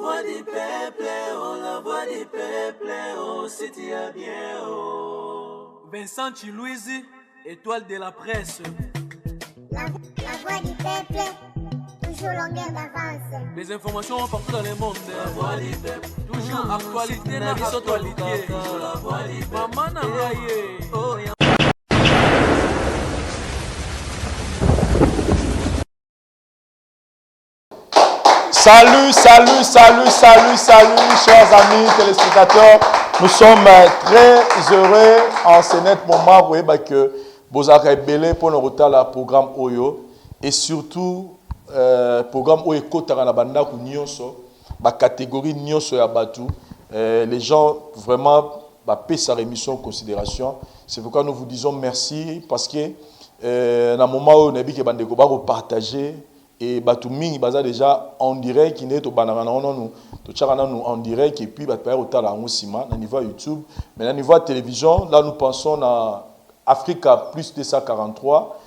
voix du peuple, oh la voix du peuple, oh si tu as bien, oh. Vincent Chiluizi, étoile de la presse. La voix du peuple, toujours longueur d'avance. Les informations partout dans le monde. La voix du peuple, Toujours actualité na actualité. toujours la voix du peuple. Maman na ngai ye. Oh, Salut, salut, salut, salut, salut, chers amis téléspectateurs. Nous sommes très heureux en ce net moment. Vous voyez bah, que bozalaka ebele pour nous la programme Oyo et surtout programme Oyo ekotaka na bandako nyonso, ba catégorie nyonso ya batu. Les gens vraiment bapesaka émission en considération. C'est pourquoi nous vous disons merci parce que na moment oyo nayebi ke bandeko bakopartage et bato mingi baza déjà en direct nde tobandaka nango nanu, totiaka nanu en direct et puis bato baya kotala yango nsima na niveau ya YouTube. Mais na niveau ya télévision, là nous pensons na Africa plus 243,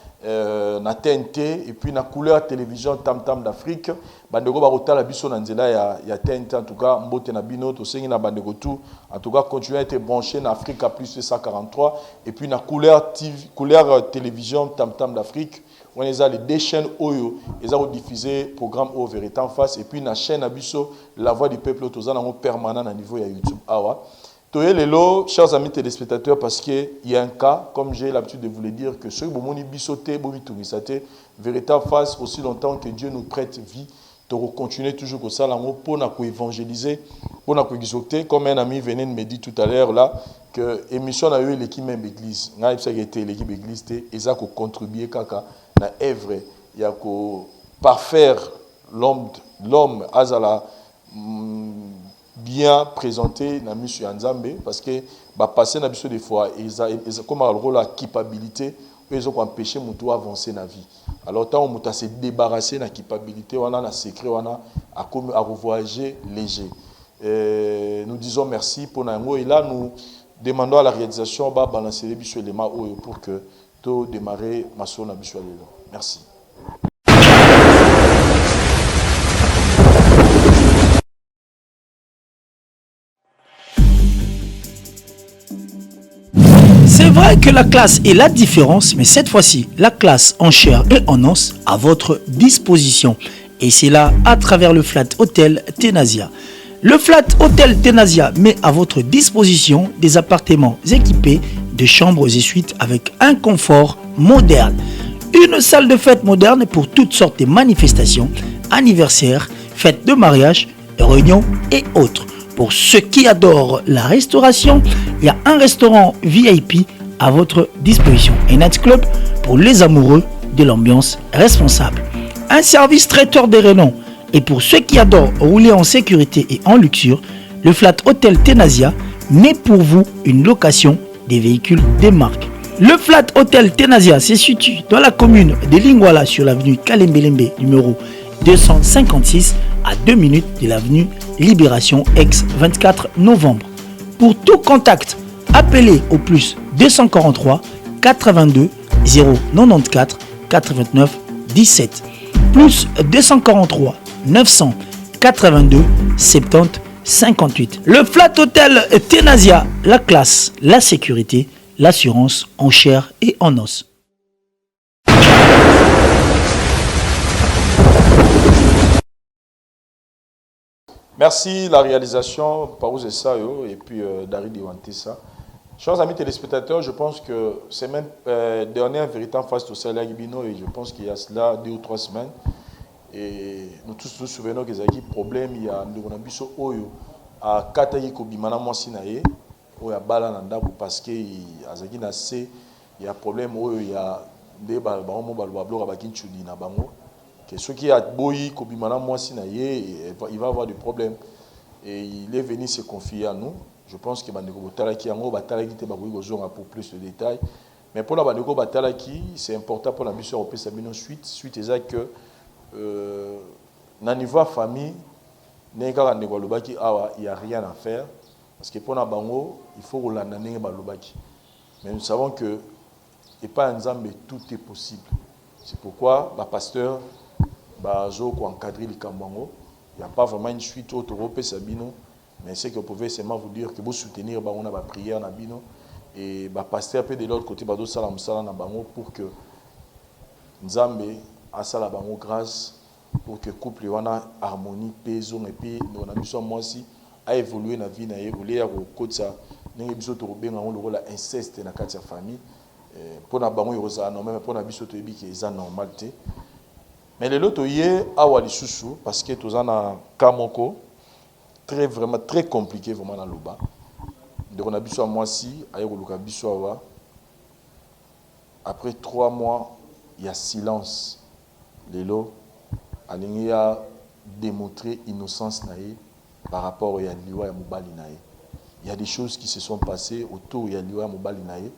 na TNT et puis na couleur télévision Tam Tam d'Afrique. Bandeko bakotala biso na nzela ya TNT. En tout cas mbote na bino, tosengi na bandeko tout, en tout cas continuez à être branché na Africa plus 243 et puis na couleur TV, couleur télévision Tam Tam d'Afrique. Wana eza les deux chaînes oyo eza kodiffuser programme oyo Vérité en face, et puis na chaîne na biso La Voix du Peuple oyo toza nango permanent na niveau ya YouTube awa. Toye lelo, chers amis téléspectateurs, parce que il y a un cas, comme j'ai l'habitude de vous le dire, que soki bomoni biso te, bomitungisa te. Vérité en face, aussi longtemps que Dieu nous prête vie, tokocontinuer toujours kosala yango mpona koévangéliser, mpona koexhorter. Comme un ami venait de me dire tout à l'heure là, que émission na yo eleki même église. Ngai yebisaki ete eleki église te, eza kocontribuer kaka na œuvre ya koparfaire l'homme, l'homme azala bien présenté na miso ya Nzambe, parce que bapassé na biso des fois eza comme lokola culpabilité oyo eza koempêcher moto avancer na vie. Alors ntango moto ase débarrasser na culpabilité wana, na secret wana, akomi akovoyager léger. Nous disons merci pour yango et là nous demandons à la réalisation babalancer biso élément oyo pour que to démarrer masolo na biso ya lelo. Merci. C'est vrai que la classe est la différence, mais cette fois-ci, la classe en chair et en os à votre disposition. Et c'est là à travers le Flat Hotel Tenasia. Le Flat Hotel Tenasia met à votre disposition des appartements équipés de chambres et suites avec un confort moderne. Une salle de fête moderne pour toutes sortes de manifestations, anniversaires, fêtes de mariage, réunions et autres. Pour ceux qui adorent la restauration, il y a un restaurant VIP à votre disposition. Un nightclub pour les amoureux de l'ambiance responsable. Un service traiteur de renom. Et pour ceux qui adorent rouler en sécurité et en luxure, le Flat Hotel Tenasia met pour vous une location des véhicules des marques. Le Flat Hotel Tenasia se situe dans la commune de Lingwala sur l'avenue Kalembelembe numéro 256 à 2 minutes de l'avenue Libération ex 24 novembre. Pour tout contact, appelez au plus 243 82 094 89 17 plus 243 982 70 58. Le Flat Hotel Tenasia, la classe, la sécurité, l'assurance en chair et en os. Merci la réalisation Paouz Esayo et puis Dari Diwantissa. Chers amis téléspectateurs, je pense que semaine dernière, Vérité en face de Salah Bino, et je pense qu'il y a cela 2 ou 3 semaines, et nous tous nous souvenons qu'il y a un problème, il y a ndeko biso oyo akataki kobima na mwasi na ye oyo abala na ndako parce que azalaki na se ya problème oyo ya nde bango mo baloba biloko bakinchudi na bango, que soki aboyi kobima na mwasi na ye, il va avoir des problèmes, et il est venu se confier à nous. Je pense que bandeko botalaki yango, batalaki te bakoki kozonga pour plus de détails, mais mpona bandeko batalaki, c'est important mpona biso ya kopesa bino suite. Suite eza que na niveau ya famille, ndenge kaka ndeko alobaki awa, il y a rien à faire parce que mpona bango il faut kolanda ndenge balobaki. Mais nous savons que epai ya Nzambe tout est possible. C'est pourquoi bapasteur bazo koencadrer likambo yango. Il n'y a pas vraiment une suite oyo tokopesa bino, mais ce que pouvez seulement vous dire que bo soutenir bango na ba prière na bino et ba pasteur pe de l'autre côté bazosala mosala na bango pour que Nzambe asala bango grâce pour que couple wana harmonie pe ezonga et puis ndeko na biso ya mwasi a évoluer na vie na ye au lieu ya kokotisa ndenge biso tokobenga yango lokola inceste na kati ya famille. Mpo na bango ekozala normal, mais mpo na biso toyebi ke eza normal te. Mais lelo toye awa lisusu parce que toza na cas moko très vraiment très compliqué vraiment naloba. Ndeko na biso ya mwasi aye koluka biso awa après 3 mois ya silence, lelo alingi ya démontrer innocence na ye par rapport ya liwa ya mobali na ye. Il y a des choses qui se sont passées autour ya liwa ya mobali na ye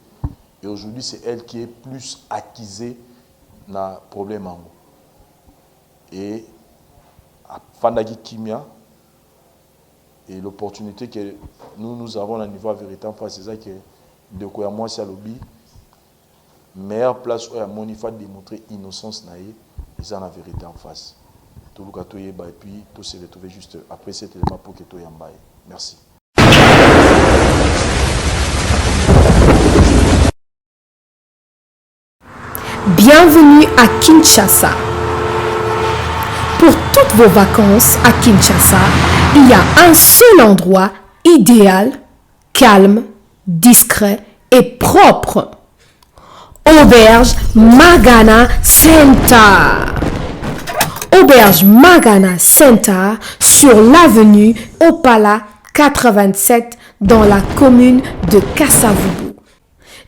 et aujourd'hui c'est elle qui est plus accusée na problème yango. Et afandaki kimia et l'opportunité que nous nous avons na niveau ya vérité en face eza que ndeko ya mwasi alobi meilleure place oyo amoni fa démontrer innocence na ye eza na vérité en face. Toluka toyeba et puis to se retrouver juste après cet élément pour que toyamba ye. Merci. Bienvenue à Kinshasa. Pour toutes vos vacances à Kinshasa, il y a un seul endroit idéal, calme, discret et propre. Auberge Magana Center. Auberge Magana Center sur l'avenue Opala 87 dans la commune de Kasavubu.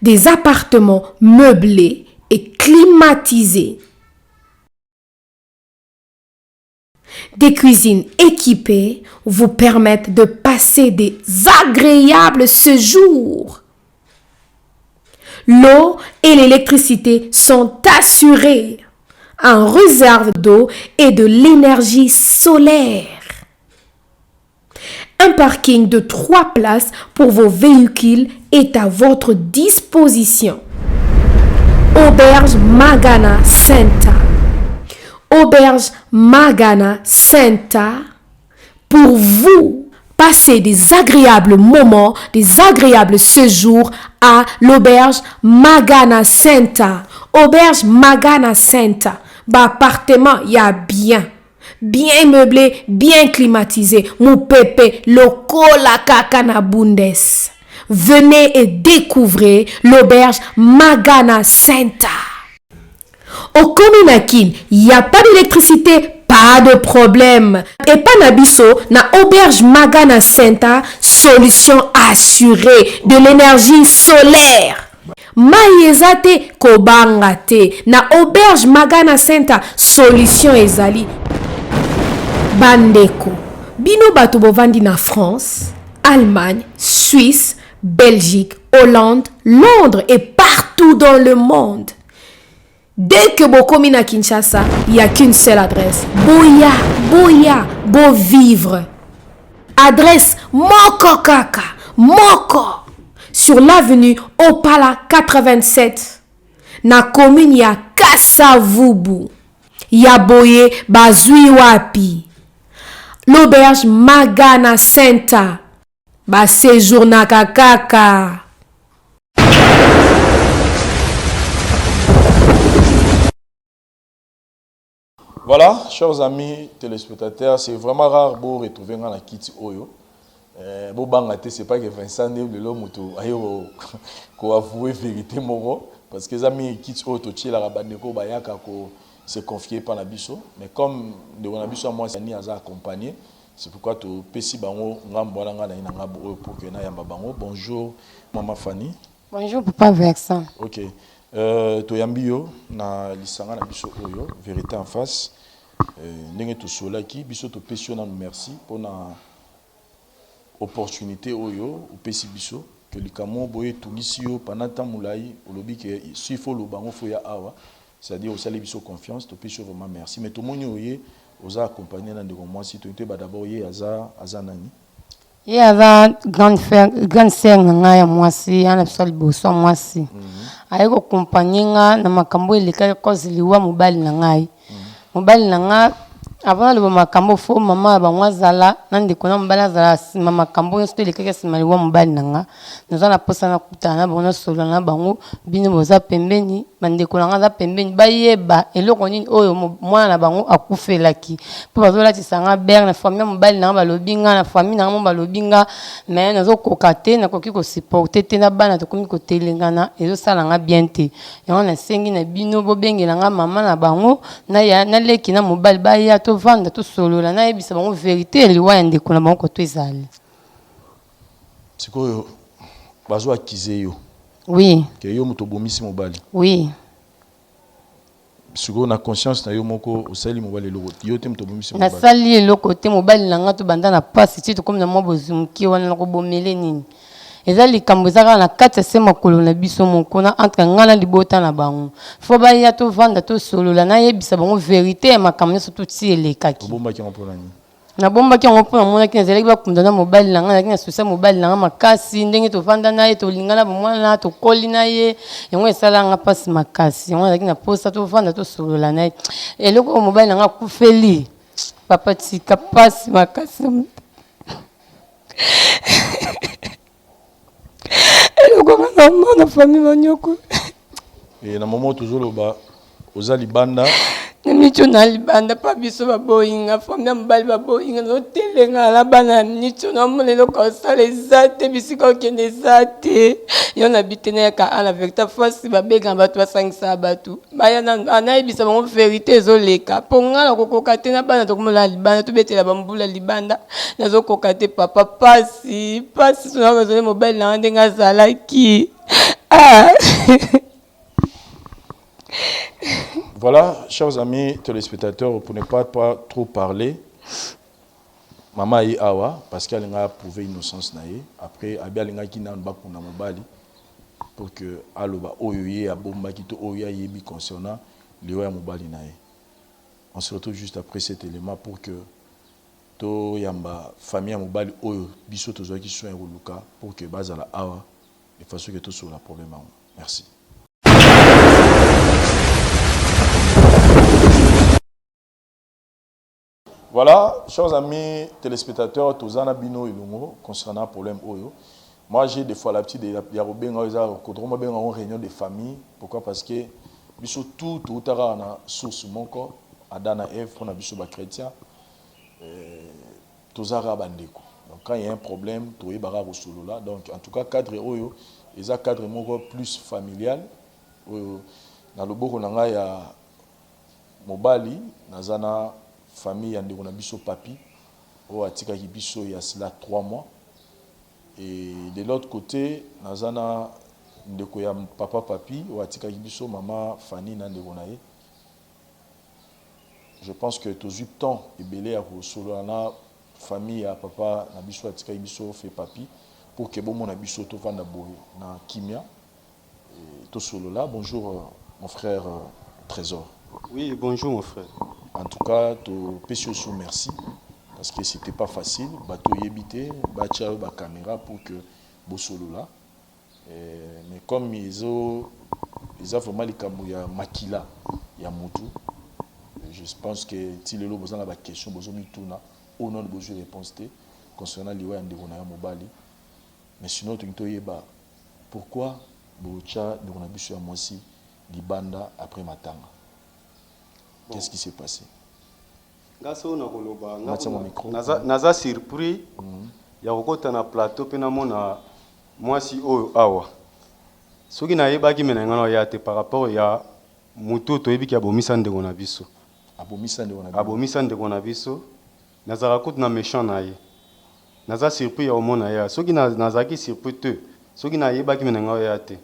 Des appartements meublés et climatisés. Des cuisines équipées vous permettent de passer des agréables séjours. L'eau et l'électricité sont assurées. En réserve d'eau et de l'énergie solaire. Un parking de 3 places pour vos véhicules est à votre disposition. Auberge Magana Center. Auberge Magana Center. Pour vous, passer des agréables moments, des agréables séjours à l'auberge Magana Center. Auberge Magana Center. Ba appartement, y a bien. Bien meublé, bien climatisé. Mupepe, lokola kaka na Bundes. Venez et découvrez l'auberge Magana Center. Au Kominakin, il n'y a pas d'électricité, pas de problème. Et Panabiso, na auberge Magana Center, solution assurée de l'énergie solaire. Mai eza te, kobanga te. Na auberge Magana Center, solution ezali. Bandeko, bino bato bovandi na France, Allemagne, Suisse, Belgique, Hollande, Londres et partout dans le monde. Dès que bokomi na Kinshasa, il n'y a qu'une seule adresse. Boya, boya, bo vivre. Adresse Moko Kaka, Moko. Sur l'avenue Opala 87. Na commune ya Kasavubu. Ya boye bazui wapi. L'auberge Magana Center. Ba séjournaka kaka. Voilà, chers amis téléspectateurs, c'est vraiment rare pour retrouver nga na kiti oyo. Bo banga te, c'est pas que Vincent nde lelo moto aye ko avouer vérité moko, parce que eza mingi kiti oyo totielaka bandeko bayaka ko se confier pa na biso, mais comme ndeko na biso ya mwasi ani aza accompagné, c'est pourquoi topesi bango ngambo wana, nga na ye na ngambo oyo pour que nayamba bango. Bonjour Mama Fanny. Bonjour Papa Vincent. Ok. Toyambi yo na lisanga na biso oyo vérité en face. Ndenge tosolaki biso topesi yo nanu merci mpona opportunité oyo opesi biso ke likambo boye etungisi yo pendant temps molai, olobi ke s'il faut loba yango faut ya awa, c'est-à-dire osali biso confiance, topesi yo vraiment merci. Mais tomoni oye oza accompagné na ndeko mwasi, toyi toyeba d'abord ye aza nani? Ye aza grande frère, grande sœur na ngai ya mwasi, ya na biso ya liboso ya mwasi. Aye koaccompagner nga na makambo elekaki cause liwa mobali na ngai. Mobali na nga Avant naloba makambo faut maman na bango azala na ndeko na mobali azala sima makambo nionso to elekaki sima liwa mobali na nga naza na posa nakutana na bango nasolola na bango bino boza pembeni ba ndeko na nga aza pembeni bayeba eloko nini oyo mwana na bango akufelaki po bazolatisa nga bere na famille ya mobali na nga balobi nga na famille na nga mo balobi nga mais nazokoka te nakoki ko supporter te na bana tokomi kotelengana ezosala nga bien te. Yango nasengi na bino bobengela nga mama na bango na ya na leki na mobali baya tovanda tosolola nayebisa bango verite ya liwa ya ndeko na bango koto ezali. Sikoyo bazo accuser yo. Oui. Que yo moto obomisi mobali. Oui. Sikoyo na conscience na yo moko osali mobali eloko yo te moto obomisi mobali. Nasali eloko te mobali na nga tobanda na pasi ti tokomi na mwa bozwi moke wana nakobomele nini? Eza likambo eza kaka na kati ya se makolo na biso moko na entre nga na libota na bango. Faut baya tovanda tosolola nayebisa bango verite ya makambo nionso tout ti elekaki. Obombaki yango pona nini? Nabombaki yango po namonaki nazalaki bakunda na mobali na nga, nazalaki na souci ya mobali na nga makasi ndenge tovanda na ye tolingana bomwana tokoli na ye yango esala nga pasi makasi yango nazalaki na posa tovanda tosolola na ye. Eloko oyo mobali na nga akufeli papa tika pasi makasi. Eloko nga na mona famille banyoko. Et na moment tozoloba oza libanda. Na micho na libanda pa biso baboyi nga famille ya mobali baboyi nga nazotelenga na bana ya micho naomona eloko osala eza te bisika okende eza te yo na bite nayaka a na verite fasi babengaka bato basangisaka bato baya nayebisa bango verite ezoleka mpo nga nakokoka te na bana tokomona libanda tobetela bambula libanda nazokoka te papa pasi pasi sonazali mobali na nga ndenge azalaki ah. Voilà, chers amis téléspectateurs, pour ne pas, pas trop parler, mama aye awa parce que alingaka prouver innocence na ye après abi alingaki nanu bakunda mobali pour que aloba oyo ye abombaki to oyo ye ayebi concernant liwa ya mobali na ye. On se retrouve juste après cet élément pour que toyamba famille ya mobali oyo biso tozwaki soin ya koluka pour que bazala awa de façon que tosolola problème yango. Merci. Voilà, chers amis téléspectateurs, toza na bino elongo concernant problème oyo. Moi, j'ai des fois la petite ya kobenga eza kodroma benga en réunion de famille. Pourquoi? Parce que biso tout toutaka na source moko Adam na Ève pona biso ba chrétiens. Euh, tozaka bandeko. Donc quand il y a un problème, toyebaka kosolola. Donc en tout cas cadre oyo eza cadre moko plus familial oyo na loboko na ngai ya Mobali naza na famille ya ndeko na biso papy oyo atikaki biso il ya cela 3 mois et de l'autre cote naza na ndeko ya papa papy oyo atikaki biso mama Fanny na ndeko na ye je pense que tozui temps ebele ya kosolola na famille ya papa na biso atikaki biso fe papy pour que bomona biso tovanda boye na kimia Tosolola bonjour mon frère Tresor. Oui bonjour mon frère. En tout cas topesi yo sous merci parce que c'était pas facile bato oyebi te batia yo ba camera pour que bosolola mais comme ezo eza vraiment likambo ya makila ya mutu je pense que ti lelo boza na ba question bozo mituna oyo nanu bozui réponse te concernant liwa ya ndeko na yo mobali mais sinon tolingi toyeba Pourquoi botia ndeko na biso ya mwasi libanda après matanga? Bon. Qu'est-ce qui s'est passe? Nga soki nakoloba nga Matia mwa micro. naza, naza surpris ya kokota na plateau mpe namona mwasi oyo awa. Soki nayebaki me na nga naoya te par rapport ya motu oyo toyebi ke abomisa ndeko na biso. Abomisa ndeko na bino. Abomisa ndeko na biso. Nazalaka kutu na mechant na ye. Naza surpris ya komona ye awa. Soki nazalaki surpris te, soki nayebaki mais na ngai oya te.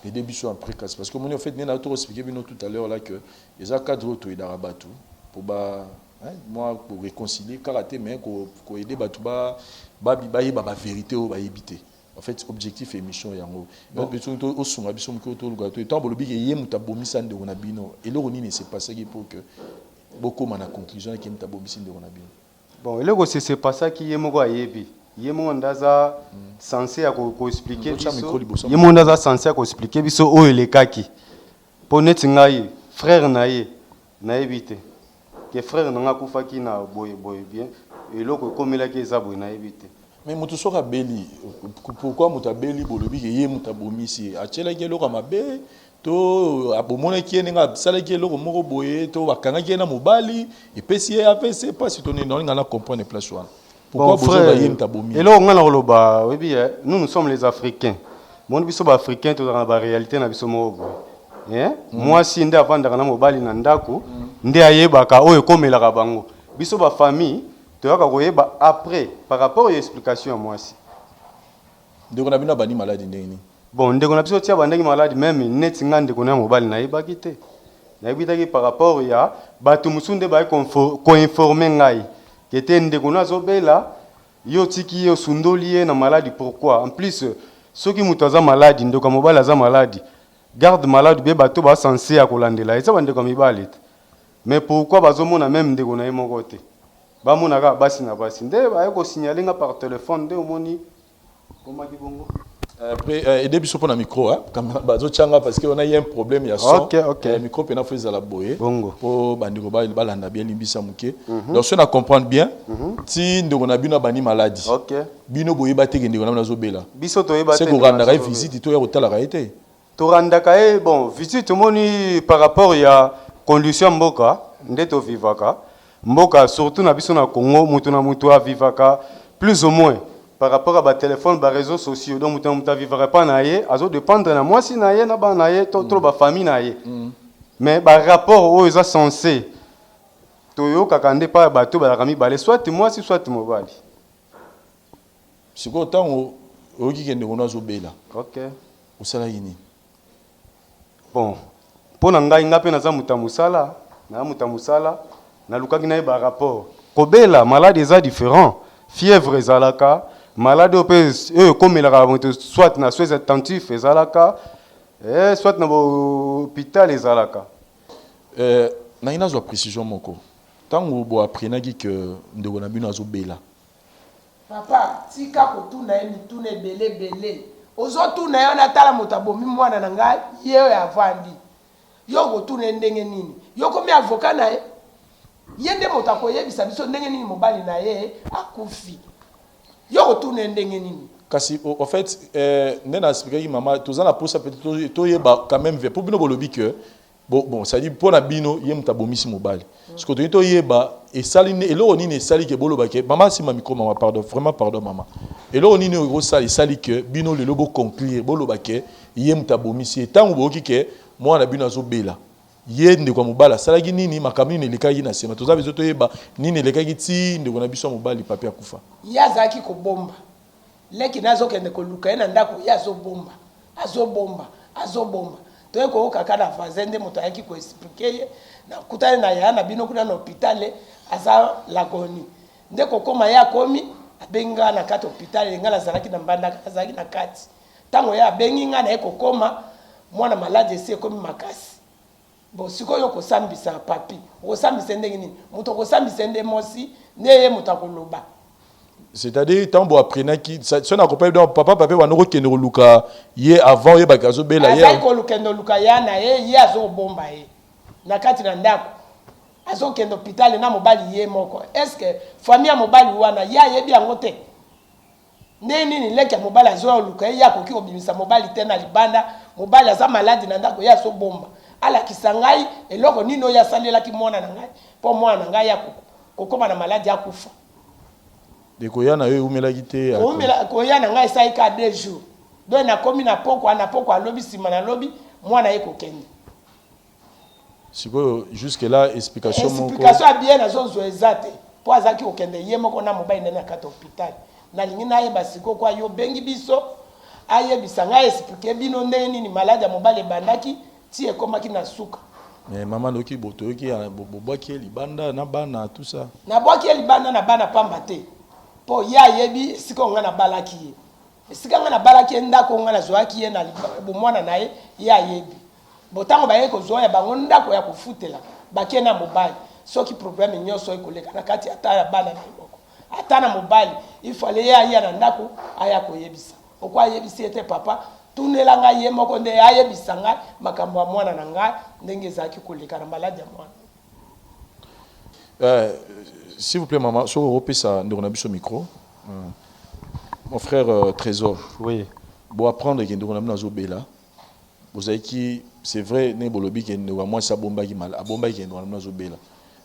Aider biso après kasi parce que omoni en fait nde nazo expliquer bino tout à l'heure là que eza cadre oyo toyedaka batu po ba hein, moi ko réconcilier kaka te mais ko ko aider batu ba bayeba ba vérité oyo bayebi te. En fait objectif ya émission yango. Bon. Donc biso to osunga biso moke toluka to tant bolobi ke ye moto abomisa ndeko na bino eloko nini se passaki pour que bokoma na conclusion ke moto abomisi ndeko na bino. Bon eloko se se passaki ye moko ayebi ye moko nde aza sense ya ko expliquer biso ye moko nde aza sense ya ko expliquer biso oyo elekaki po neti ngai frère na ye nayebi te. Ke frère na nga akufaki na boye boye bien eloko ekomelaki eza boye nayebi te. Mais mutu soki abeli pourquoi mutu abeli bolobi ke ye mutu abomisi ye atielaki ye eloko ya mabe to bomonaki ye ndenge asalaki eloko moko boye to bakangaki ye na mobali epesi ye avc pasi to nini naolinga na comprendre place wana pourquoi Bon bozoba frère, ye mutu abomi ye. eloko nga nakoloba oyebi eh, nous nous sommes les africains moni biso ba africains tozalaka na ba réalité na biso moko boye eh? Mwasi nde avandaka na mobali na ndako nde ayebaka oyo ekomelaka bango biso ba famille toyaka koyeba après par rapport ya explication ya mwasi. Ndeko na bino abandi maladi ndenge nini? Bon ndeko na biso ti abandaki maladi meme neti nga ndeko na ya mobali nayebaki te nayebitaki par rapport ya batu mosusu nde baye ko informe ngai ke te ndeko no azobela yo otiki ye osundoli ye na maladi pourquoi en plus soki mutu aza maladi ndeko ya mobali aza maladi garde malade ou bien bato ba sense ya kolandela eza ba ndeko ya mibali te mais pourquoi bazomona meme ndeko na ye moko te bamona kaka basi na basi nde baye ko signaler nga par telephone nde omoni komaki bongo. Après aider biso pona micro hein camarade bazo tchanga parce que on a eu un problème ya son. OK, OK. Micro pena faut ezala boye. Bongo. Po bandeko ba balanda bien limbisa muke. Donc si on a comprendre bien ti ndeko na bino abandi maladie. OK. Bino boyeba te ke ndeko na bino azobela. Biso toyeba te. Se ko rendaka ye visite to ya kotalaka ye te. To rendaka ye bon visite omoni par rapport ya condition ya mboka nde to vivaka mboka surtout na biso na Congo mutu na mutu a vivaka plus ou moins par rapport ya ba telephone ba reseaux sociaux donc mutu na mutu a vivaka epa na ye azo dependre na mwasi na ye na bana na ye to trop ba famille na ye mais ba rapport oyo eza sense toyokaka nde epa ya bato bazalaka mibale soit mwasi soit mobali. Sikoyo tango oyoki ke ndeko no azo bela. Ok. Osalaki nini? Bon, po na ngai, ngai pe naza moto ya mosala, naza moto ya mosala, nalukaki nayeba rapport. Kobela, malade eza different, fièvre ezalaka, malade oyo pe oyo ekomelaka moto soit na soins attentifs ezalaka, eh, soit na ba hopital ezalaka. Eh, nalingi nazwa precision moko. Tango bo apprenaki que ndeko na bino azo bela. Papa tika kotuna ye mituna ebele ebele ozo tuna ye wana tala moto abomi mwana na ngai ye oyo avandi yo okotuna ye ndenge nini yo okomi avocat na ye ye nde moto akoyebisa biso ndenge nini mobali na ye akufi yo okotuna ye ndenge nini. Kasi au fait nde na explikaki mama toza na posa peut etre toyeba quand meme po bino bolobi que Bon, bon, ça dit pona bino ye mutu abomisi mobali. Siko tolingi toyeba esali eloko nini esali ke boloba ke mama simba micro mama pardon vraiment pardon mama. Eloko nini oyo ekosala esali ke bino lelo bo conclure boloba ke ye mutu abomisi ye tango boyoki ke mwana bino azobela ye ndeko ya mobali asalaki nini makambo nini elekaki na sima toza besoin toyeba nini elekaki ti ndeko na biso ya mobali papi akufa. Ye azalaki kobomba Leki naye azokende koluka ye na ndako ye azobomba azobomba azobomba toye koyoka kaka na voisin nde moto ayaki ko expliquer ye nakutani na yaya na bino kuna na hopital aza l'agonie nde kokoma ye akomi abengi nga na kati hopital nga nazalaki na mbandaka nazalaki na kati ntango ye abengi nga naye kokoma mwana maladi esi ekomi makasi bon sikoyo okosambisa papi okosambisa ye ndenge nini moto okosambisa ye nde mwasi nde ye moto akoloba C'est-à-dire tant bo apprenaki so na comprendre donc papa pape banda kokende koluka ye avant oyebaki azobela ye azali kolukende oluka ya na ye ye azobomba ye na kati na ndako azokende hôpital na mobali ye moko est ce que famille ya mobali wana ye ayebi yango te Ndenge nini leki ya mobali azoya oluka ye, ye akoki kobimisa mobali te na libanda, mobali aza malade na ndako ye azobomba. Alakisa ngai eloko nini oyo asalelaki mwana na ngai mpo mwana na ngai aya kokoma na maladi akufa. Ndeko ya na yo ewumelaki te? Kowumela, koya na ngai esali kaka deux jours. Donc nakomi na pokwa, na pokwa lobi sima na lobi mwana aye kokende. Sikoyo jusque là explication moko. Explication ya bien nazo zua eza te po azalaki kokende ye moko na mobali naye na kati ya hopital nalingi nayeba sikoyo kwa yo obengi biso ayebisa ngai explique bino ndenge nini malade ya mobali ebandaki ti ekomaki na suka. Mais maman noki bo toyoki bobwaki ye libanda na bana tout ça. Nabwaki ye libanda na bana pamba te po ye ayebi esika oyo ngai nabalaki ye esika ngai nabalaki ye ndako oyo ngai nazuaki ye na bomwana na ye ye ayebi Bon tango baye kozua ya bango ndako ya kofutela bake na mobali soki problème nioso ekoleka na kati ata ya bana na ye moko ata na mobali il fallait ye aya na ndako aya koyebisa oko ayebisi ye te papa tunela ngai ye moko nde ayebisa ngai makambo ya mwana na ngai ndenge ezalaki koleka na maladi ya mwana. Euh, s'il vous plaît maman, soki okopesa ndeko na biso micro. Mon frère euh, Trésor. Oui. Bo apprendre que ndeko na bino azobela. Bozalaki c'est vrai ndenge bolobi ke ndeko ya mwasi abombaki mal abombaki ke ndeko na bino azobela.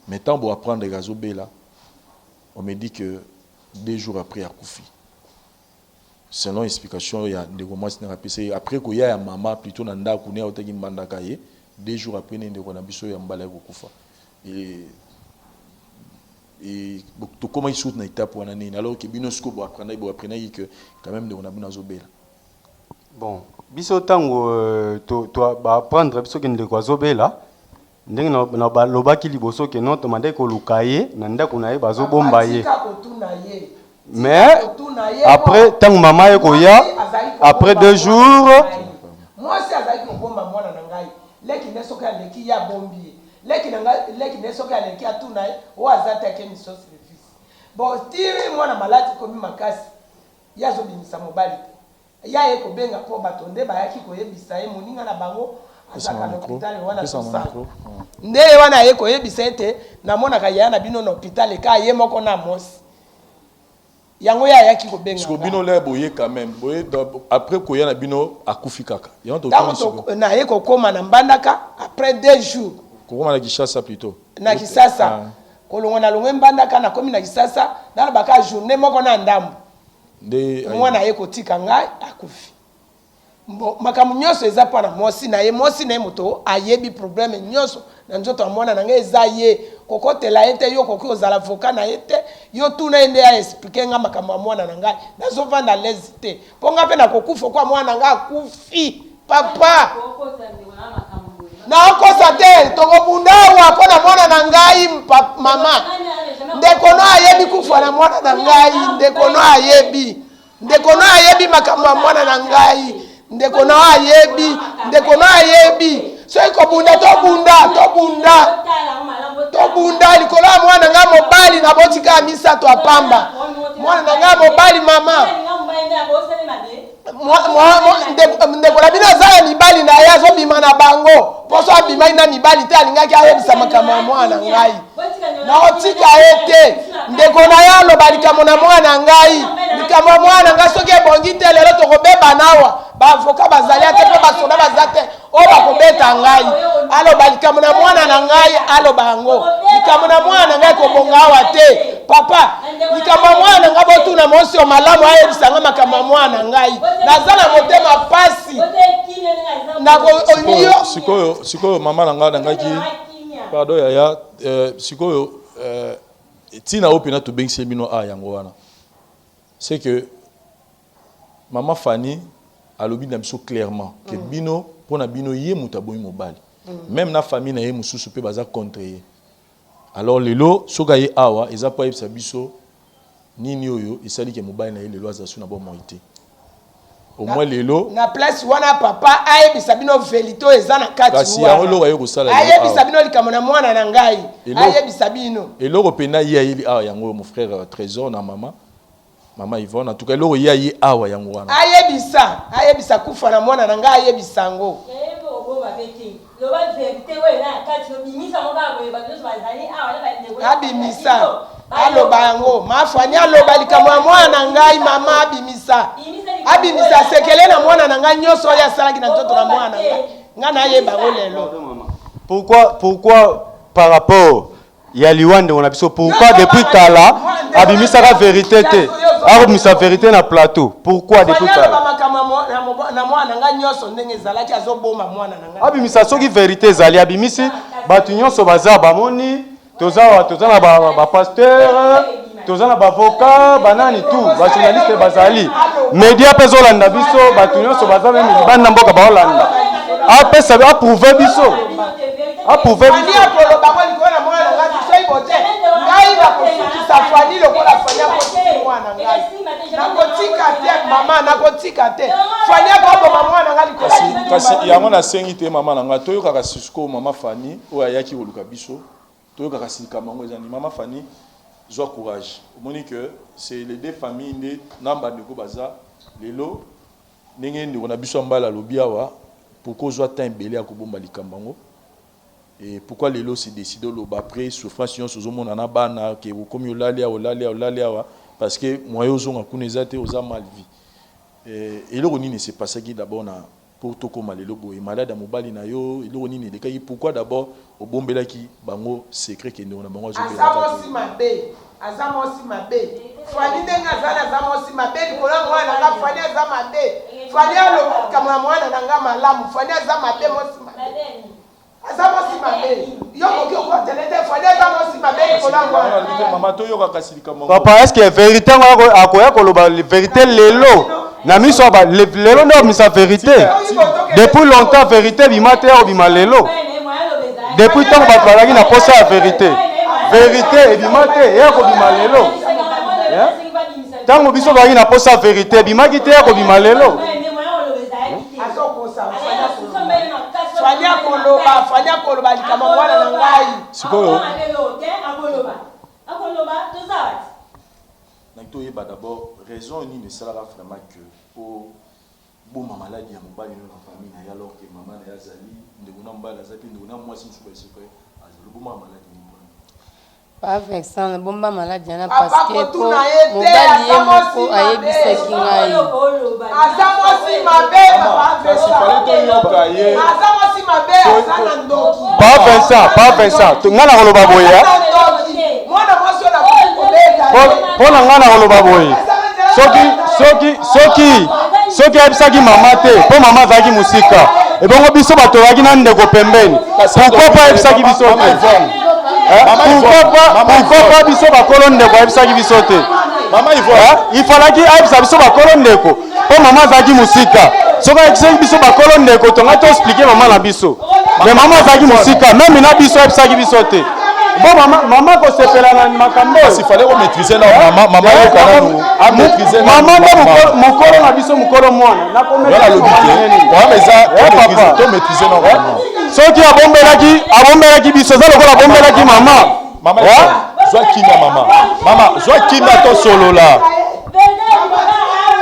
Mais tant bo apprendre ke azobela, on me dit que deux jours après akufi. Selon explication ya ndeko mwasi ndenge apesa ye après koya ya mama plutot na ndaku ne autaki mbandaka ye deux jours après nde ndeko na biso ya mobali aye kokufa et et tokomaki sutu na etape wana nini alors que bino sikoyo bo apprendaki bo apprenaki que quand même ndeko na bino azobela. Bon biso tango euh, to, to ba apprendre biso ke ndeko azobela ndenge na, na balobaki liboso ke non tomandaki koluka ye na ndako na ye bazobomba ye mais après ntango mama ye koya après deux jours mwasi azalaki kobomba mwana na ngai leki nde soki aleki ye abombi ye leki na ngai leki nde soki aleki atuna ye oyo aza te ake mission service bon ti mwana maladi komi makasi ye azobimisa mobali te ye aye kobenga mpo bato nde bayaki koyebisa ye moninga na bango azalaka na hôpital wana tosala nde ye wana aye koyebisa ete namonaka yaya na bino na hôpital eka ye moko na mwasi yango ye ayaki kobenga siko bino le boye quand même boye après koya na bino akufi kaka yango ntango naye kokoma na mbandaka après deux jours kokoma na Kinshasa plutôt na Kisasa ah. Kolongwa na longwe mbandaka nakomi na Kisasa nalobaka journée moko na ndambo nde mwana aye kotika ngai akufi bon makambo nyonso eza mpo na mwasi na ye mwasi na ye moto ayebi problème nyonso na nzoto ya mwana na ngai eza ye kokotela ye te yo okoki kozala avocat na ye te yo tuna ye nde aexplike ngai makambo ya mwana na ngai nazovanda lese te mpo ngai mpe nakokufa kwa mwana na ngai akufi papa nakosa te tokobunda awa mpo na mwana na ngai mama ndeko no ayebi kufa na mwana na ngai ndeko no ayebi ndeko no ayebi makambo ya mwana na ngai ndeko no ayebi ndeko no ayebi soki kobunda tobunda tobunda tobunda likolo ya mwana ngai mobali nabotika ya misato ya pamba mwana na ngai mobali mama ndeko na bino aza na mibali na ye azobima na bango mposo abimaki na mibali te alingaki ayebisa makambo ya mwana ngai nakotika ye te ndeko na ye aloba likambo na mwana ngai likambo ya mwana ngai soki ebongi te lelo tokobebana awa baavoka bazali ate mpe basoda baza te oyo bakobeta ngai aloba likambo na mwana na ngai aloba yango likambo na mwana na ngai kobonga awa te papa likambo ya mwana na ngai botuna mosi oyo malamu ayebisa ngai makambo ya mwana na ngai naza na motema pasi sikoyo sikoyo mama na ngai nangaki pardon yaya eh, sikoyo eh, ntina oyo mpena tobengiseli bino a yango wana c'est que Maman Fanny alobi na biso clairement que bino pona bino ye mutu abomi mobali. Meme na famille na ye mususu pe baza contre ye. Alors lelo soki aye awa eza po ayebisa biso nini oyo esali ke mobali na ye lelo azala su na bomoi te. Au moins lelo na place wana papa ayebisa bino verite oyo eza na kati kasi yango eloko aye kosala lelo ayebisa bino likambo na mwana na ngai ayebisa bino eloko pena ye ayeli awa yango mon frère Trésor na mama Maman Yvonne, en tout cas eloko ye aye awa yango wana. Ayebisa, ayebisa kufa na mwana na ngai ayebisa yango. Abimisa, aloba yango. Ma Fanny aloba likambo ya mwana na ngai mama abimisa. Abimisa sekele na mwana na ngai nyonso oyo asalaki na nzoto na mwana na ngai. Ngai nayeba yango lelo. Pourquoi, pourquoi par rapport ya liwa ndeko na biso pourquoi depuis kala abimisaka verite te akobimisa verite na plateau pourquoi depuis kala abimisa soki verite ezali abimisi bato nyonso baza bamoni toza toza na bapasteur toza na bavocat banani tout bajournaliste bazali media mpe ezolanda biso bato nyonso baza meme libanda mboka baolanda apesa aprouve biso aprouve biso akoloba ngo likolo na mwana na ngai soki bote ngai nakosukisa fani lokola fani akotiki mwana ngai nakotika te mama nakotika te fani akoboma mwana ngai likolo kasi yango nasengi te mama na ngai toyokaka sikoyo mama fani oyo ayaki koluka biso Toyoka kasi likambo yango eza nini? Maman Fanny zwa courage omoni que c'est les deux familles nde na ba ndeko baza lelo ndenge ndeko na biso ya mbala alobi awa pourquoi ozwa temps ebele ya kobomba likambo yango? Et pourquoi lelo se decide oloba après souffrance nyonso ozomona na bana ke okomi olali awa olali awa olali awa parce que moyen ozonga kuna eza te oza mal vie. Eh, eloko nini se passaki d'abord na po tokoma lelo boye malade ya mobali na yo eloko nini elekaki pourquoi d'abord obombelaki bango secret ke ndeko na bango azobela Aza mwasi mabe aza mwasi mabe Fanny ndenge aza na aza mwasi mabe likolo ya mwana na nga Fanny aza mabe Fanny aloba likambo ya mwana na nga malamu Fanny aza mabe mwasi mabe Aza mwasi mabe. Yo okoki okotele te Fally aza mwasi mabe likolo ya mwana. Mama toyoka kasi likambo yango. Papa est-ce que verite yango akoya koloba verite lelo na miso ya ba lelo nde obimisa verite depuis longtemps verite ebima te obima lelo depuis ntango bato bazalaki na posa ya verite verite ebima te eya kobima lelo ntango biso tozalaki na posa ya verite ebimaki te eya kobima lelo Fally akoloba Fally akoloba likambo mwana na ngai sikoyo naki toyeba d'abord raison nini esalaka vraiment que oboma maladi ya mobali no na famille na ye alors que mama na ye azali ndeko na mobali aza mpe ndeko na mwasi mosusu baesoka ye azali obomaka maladi nini Pa Vincent na bomba maladi wana Papa parce que po kotuna ye te, mobali ye aza mwasi moko mabe. ayebisaki ngai. Aza mwasi mabe papa Kasi fallait toyoka ye. Aza mwasi mabe aza na ndoki. Pa Vincent, pa Vincent, to- ngai nakoloba boye Aza ah. na ndoki. Mwana mwasi oyo nakoki kobeta Po- ye. mpo na ngai nakoloba boye soki soki soki soki ayebisaki mama te mpo mama azalaki mosika ebongo biso bato tozalaki na ndeko pembeni pourquoi pas ayebisaki biso te Pourquoi pas, pourquoi pas biso bakolo ndeko ayebisaki biso te Il fallaki ayebisa biso bakolo ndeko mpo mama azalaki mosika soki ayebisaki biso bakolo ndeko tonga to expliquer mama na biso mais mama azalaki mosika meme na biso ayebisaki biso te bon mama mama kosepela na makambo oyo il fallait maîtriser na mama mama yoka nanu a maîtriser mama nde mokolo na biso mokolo mwana nakomela lobi te problème eza to maîtriser na mama Soki abombelaki abombelaki biso eza lokola abombelaki mama. Mama zwa kimia mama. Mama zwa kimia tosolola.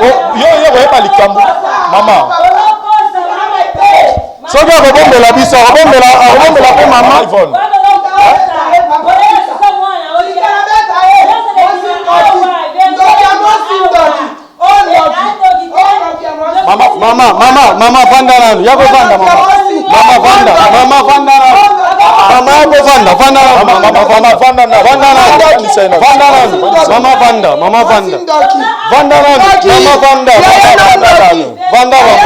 Oh, yo yo koyeba likambo mama. Soki akobombela biso akobombela akobombela mpe mama. Yvonne. Mama, mama, mama, mama, vanda nanu, yako vanda mama. Mama vanda, mama vanda nanu. Mama yako vanda, vanda nanu. Mama, mama, mama, vanda nanu. Vanda nanu. Vanda nanu. Mama vanda, mama vanda. Vanda nanu, mama vanda. Vanda mama.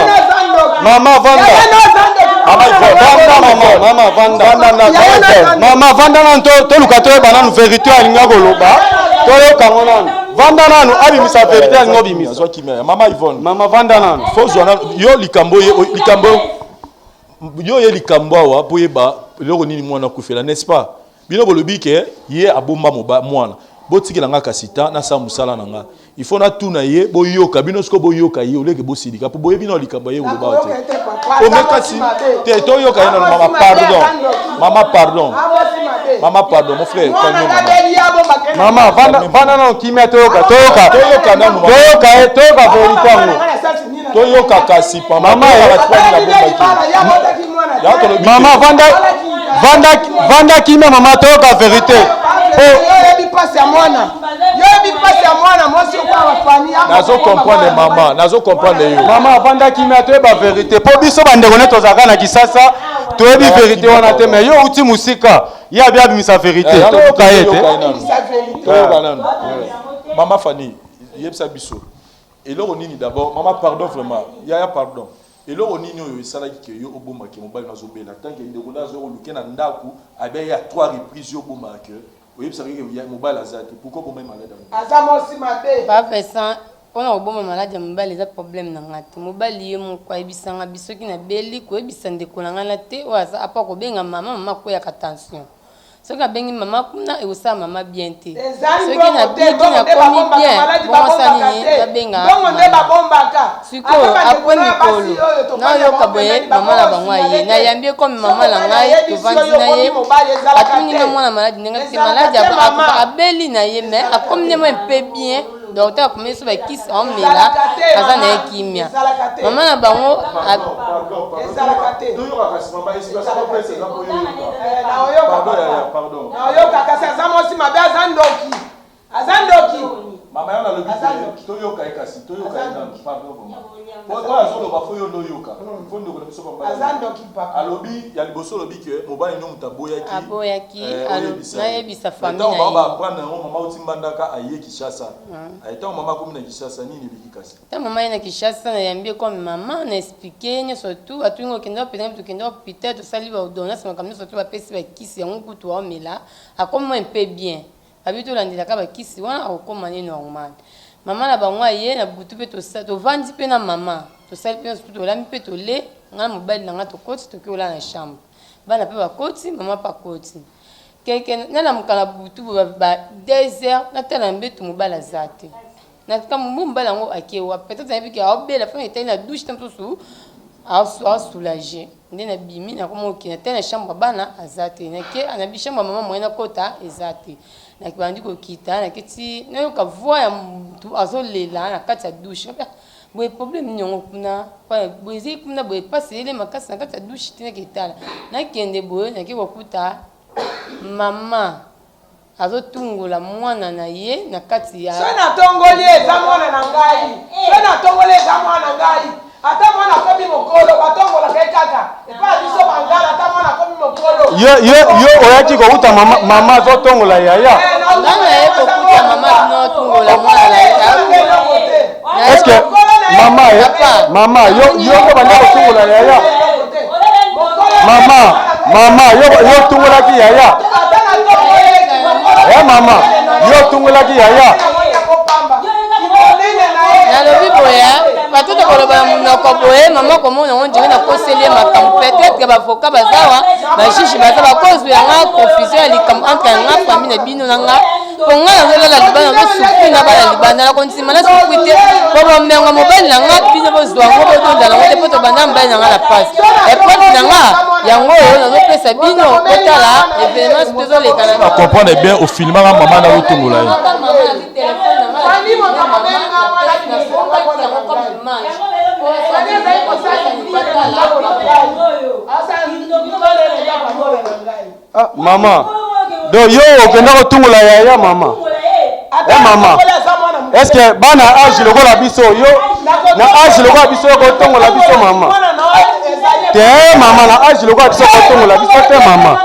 Mama vanda. Vanda mama, mama vanda. Mama vanda nanu toluka toyeba nanu verite alingi koloba. Toyoka ngo nanu. Vanda nanu abimisa verite alingi obimisa. Azwa kimia. Mama Yvonne. Mama vanda nanu. Faut zwa nanu yo likambo ye likambo yo ye likambo awa po yeba eloko nini mwana akufela n'est-ce pas? Bino bolobi ke ye abomba mwana. Botikela nga kasi temps nasala mosala na nga. Il faut natuna ye boyoka bino siko boyoka ye oleke bosilika po boyebi na likambo ye koloba te. Omekasi te toyoka ye na mama pardon. Mama pardon. Mama pardon mon frère calme mama. Mama vanda vanda na kimia toyoka toyoka toyoka nanu toyoka ye toyoka verite yango. Toyoka kasi mama mama vanda vanda vanda kimia mama toyoka verite. Oyebi pasi ya mwana. Yoyebi pasi ya mwana mwasi okwa bafani. Nazo comprendre mama, nazo comprendre yo. Mama avanda kimia toyeba verite po biso bandeko ne tozalaka na Kisasa toyebi verite wana te mais yo outi mosika ye abi abimisa verite toyoka ye te. Toyoka nanu. Mama Fanny, yebisa biso. Eloko nini d'abord, mama pardon vraiment. Yaya pardon. Eloko nini oyo esalaki ke yo obomba ke mobali no azobela tant que ndeko no azo koluke na ndaku abia ye à trois reprises yo obombaka ke oyebisaka ye ke mobali aza te pourquoi obomba ye malade yango? Aza mwasi mabe. Papa Vincent, pona kobomba malade ya mobali eza problème na nga te. Mobali ye moko ayebisa nga bi soki na beli koyebisa ndeko na nga na te oyo aza apa kobenga mama, mama akweyaka tension. Soki abengi mama kuna ekosala mama bien te. Ezali Soki mbongo na te, biki mbongo na nde komi babombaka bien, maladi bongo asala babombaka nini? te. Babenga Mbongo nde mama. babombaka. Sikoyo Ata bandeko apres na ya basi mikolo oyo tofanda nayoka bango boye pembeni, mama na bakoki bango aye kosignaler te. nayambi ye comme Soki mama na mobali ngai ayebisi yo, tovandi yo na ye obomi mobali, ezalaka atuni te. nga mwana maladi ndenge te Ezalaka maladi te, mama. abeli na ye mais akomi nde mwa un peu bien. Docteur akomeli so bakisi aomela, aza na ye kimia. Mama na bango ezalaka te. Naoyoka kasi aza mwasi mabe, aza ndoki, aza ndoki. Mama yo nalobi te, toyoka ye kasi, toyoka ye nanu. Pardon vraiment, oyo azoloba fo yo nde oyoka, fo ndeko na biso pamba. Aza ndoki papa. Alobi ya liboso, olobi ke mobali no moto aboyaki. Aboyaki nayebisa famille. Ntango bango baapprendre yango, mama uti Mbandaka aye Kinshasa. Ntango mama akomi na Kinshasa, nini eleki kasi? Ntango mama ye na Kinshasa, nayambi ye comme mama, na expliquer nyonso tu. Atungi okende hôpital, tokende hôpital, tosali baordonnance, makambo nyonso tu, bapesi bakisi yango kutu aomela, akomi mwa mpe bien. Babi tolandelaka bakisi wana, akokóma ne normal. Mama na bango aye na butu mpe tovandi mpe na mama, tosali mpe nyonso tu, tolambi mpe tole. Ngai na mobali na ngai tokoti, toki olala na chambre, bana mpe bakoti, mama mpe akoti. Keke nalamuka na butu ba 2 heures, natala na mbeto, mobali aza te. Nakambo mobali yango akewa, peut-être nayebi ke aobela fo etali na douche te, mosusu asoulage nde. Nabimi, nakoma okende, natali na chambre ya bana, aza te. Nake nabi chambre ya mama, moye nakota eza te. Bandi kokita, naketi, nayoka voix ya motu azolela na kati ya douche. Boye problème nini yango kuna boye? Ezali kuna boye, mpasi eyele makasi na kati ya douche te. Nake etala, nakende boye, nake kokuta mama azotungola mwana na ye na kati ya So natongoli, eza mwana na ngai. So natongoli, eza mwana ngai. Ata mwana akomi mokolo, batongolaka ye kaka. Epai biso bangala, ata mwana akomi mokolo. Yo oyaki kouta mama, mama azotongola yaya. Nga na ye kokuta mama bino atungola mwana na ye. Est ce que mama, mama, yo nde banda kotungola yaya? Mama, mama, yo tungolaki yaya? Eh mama, yo tungolaki yaya? Nalobi boye, bato koloba na monoko boye, mama komona yango ndenge nakoseli ye makambo. Peut-être bavoka bazawa, bajuge baza, bakozwa yanga confusion ya likambo entre yanga famille na bino na nga, po nga nazolala libanda, nazosufri na bana libanda. Nakondima nasufri te, po bomengo mobali na nga, bino bozwa yango, bodonda nango te, po tobanda mobali na nga na pasi. Epreuve na nga yango oyo nazopesa bino, botala événement soki tozoleka na comprendre bien, ofilmaka mama na otongola ye. Ah, mama, donc yo okenda kotungola yaya? Mama, eh mama, est ce que bana age lokola biso, yo na age lokola biso, yo kotongola biso mama te? Mama, na age lokola biso, kotongola biso te mama.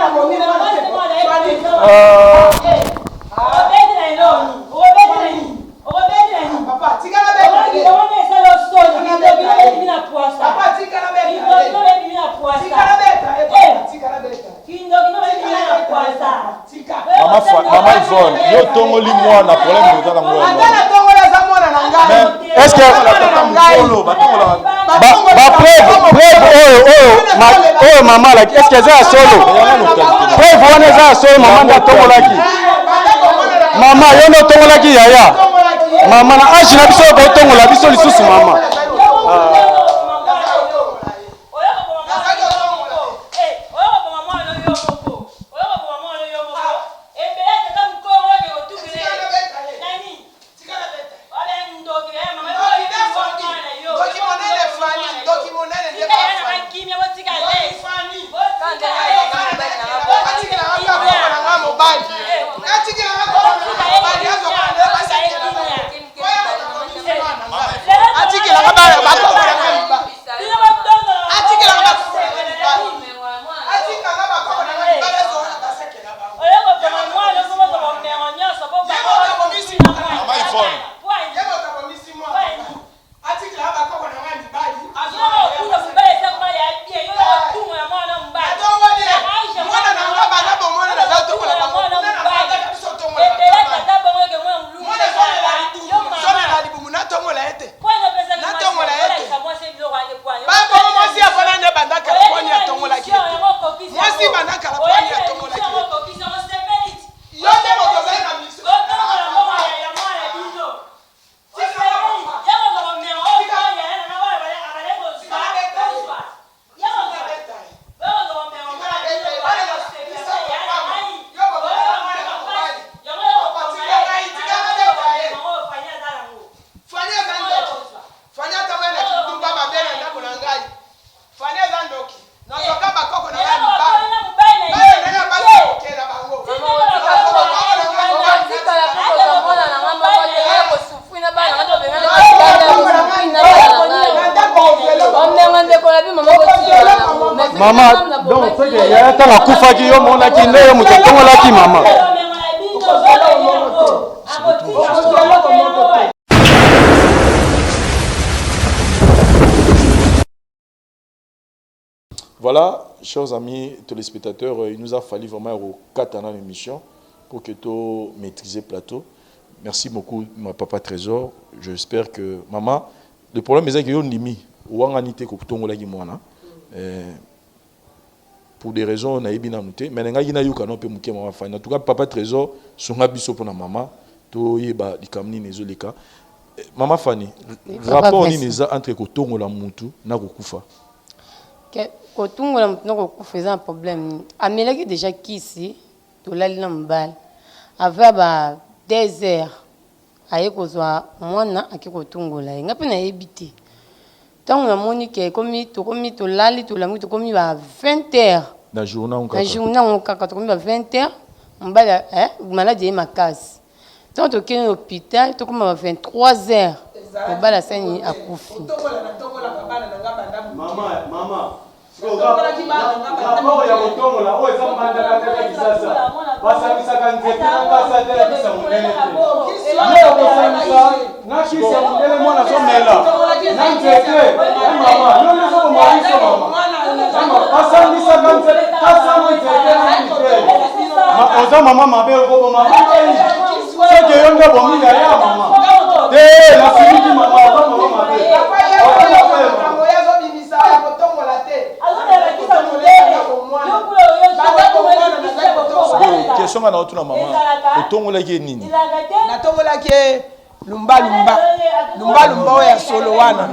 Mama Yvonne, yo otongoli mwana, problème oza nango? Est ce que bapreuve, preuve oyo mama alaki, est ce que eza ya solo? Preuve wana eza ya solo? Mama nde atongolaki? Mama, yo nde otongolaki yaya? Mama, na age na biso oyo, kotongola biso lisusu mama? Atikelaka bana bakoko na ngai mibali, atikelaka bakoko na ngai mibali, atikanga bakoko na ngai mibali, azonga baseke na bango. Mama Yvonne. Ye moto abomisi mwana, atikelaka bakoko na ngai mibali. Atongoli mwana na nga, bana bomwana naza otongola bango kuna na nga, biso otongola mwana, zolela libumu, natongola ye te, natongola ye te. Mama, donc c'est que yaya ntango akufaki yo omonaki nde yo moto otongolaki mama. Voilà, chers amis téléspectateurs, euh, il nous a fallu vraiment au katana l'émission pour que tu maîtrises plateau. Merci beaucoup, ma papa Trésor. J'espère que maman, le problème est que yo ndimi, wangani te kotongola ki mwana. Euh, pour des raisons nayebi nanu te, mais nangaki nayoka no pe moke mama Fani. En tout cas, papa Trésor, sunga biso pona mama, toyeba likambo nini ezoleka. Eh, Mama Fani, Papa rapport Vincent. nini eza entre kotongola mutu na kokufa? Ke- kotungola moto na kokufa eza na problème nini? Amelaki déjà kisi, tolali na mobali avant ba 2 heures, aye kozwa mwana, ake kotungola ye. Nga mpe nayebi te. Ntango namoni ke ekomi, tokomi, tolali, tolamuki, tokomi ba 20 heures Na journée yango na kaka. journée yango kaka, tokomi ba 20 heures, mobali eh, maladi eye makasi. Ntango tokende na hôpital, tokoma ba 23 heures, mobali asani akufi. Mama, mama, rapport ya kotongola oyo eza mbandaka te na Kisasa, basangisaka nzete na nkasa te na kisi ya mondele te. Yo okosangisa na kisi ya mondele, mwana azomela na nzete. Eh, mama, yo nde ozoboma biso mama. Mama, basangisaka nzete, kasa na nzete na nzete. Ma, oza mama mabe, okoboma ngai seke yo nde obomi yaya mama te. Nasiliki mama, oza mama mabe. Makambo ye azobimisa ya kotongola te, Question nga na otuna mama, otongolaki ye nini? Natongolaki ye lumbalumba, lumbalumba oyo ya solo wana.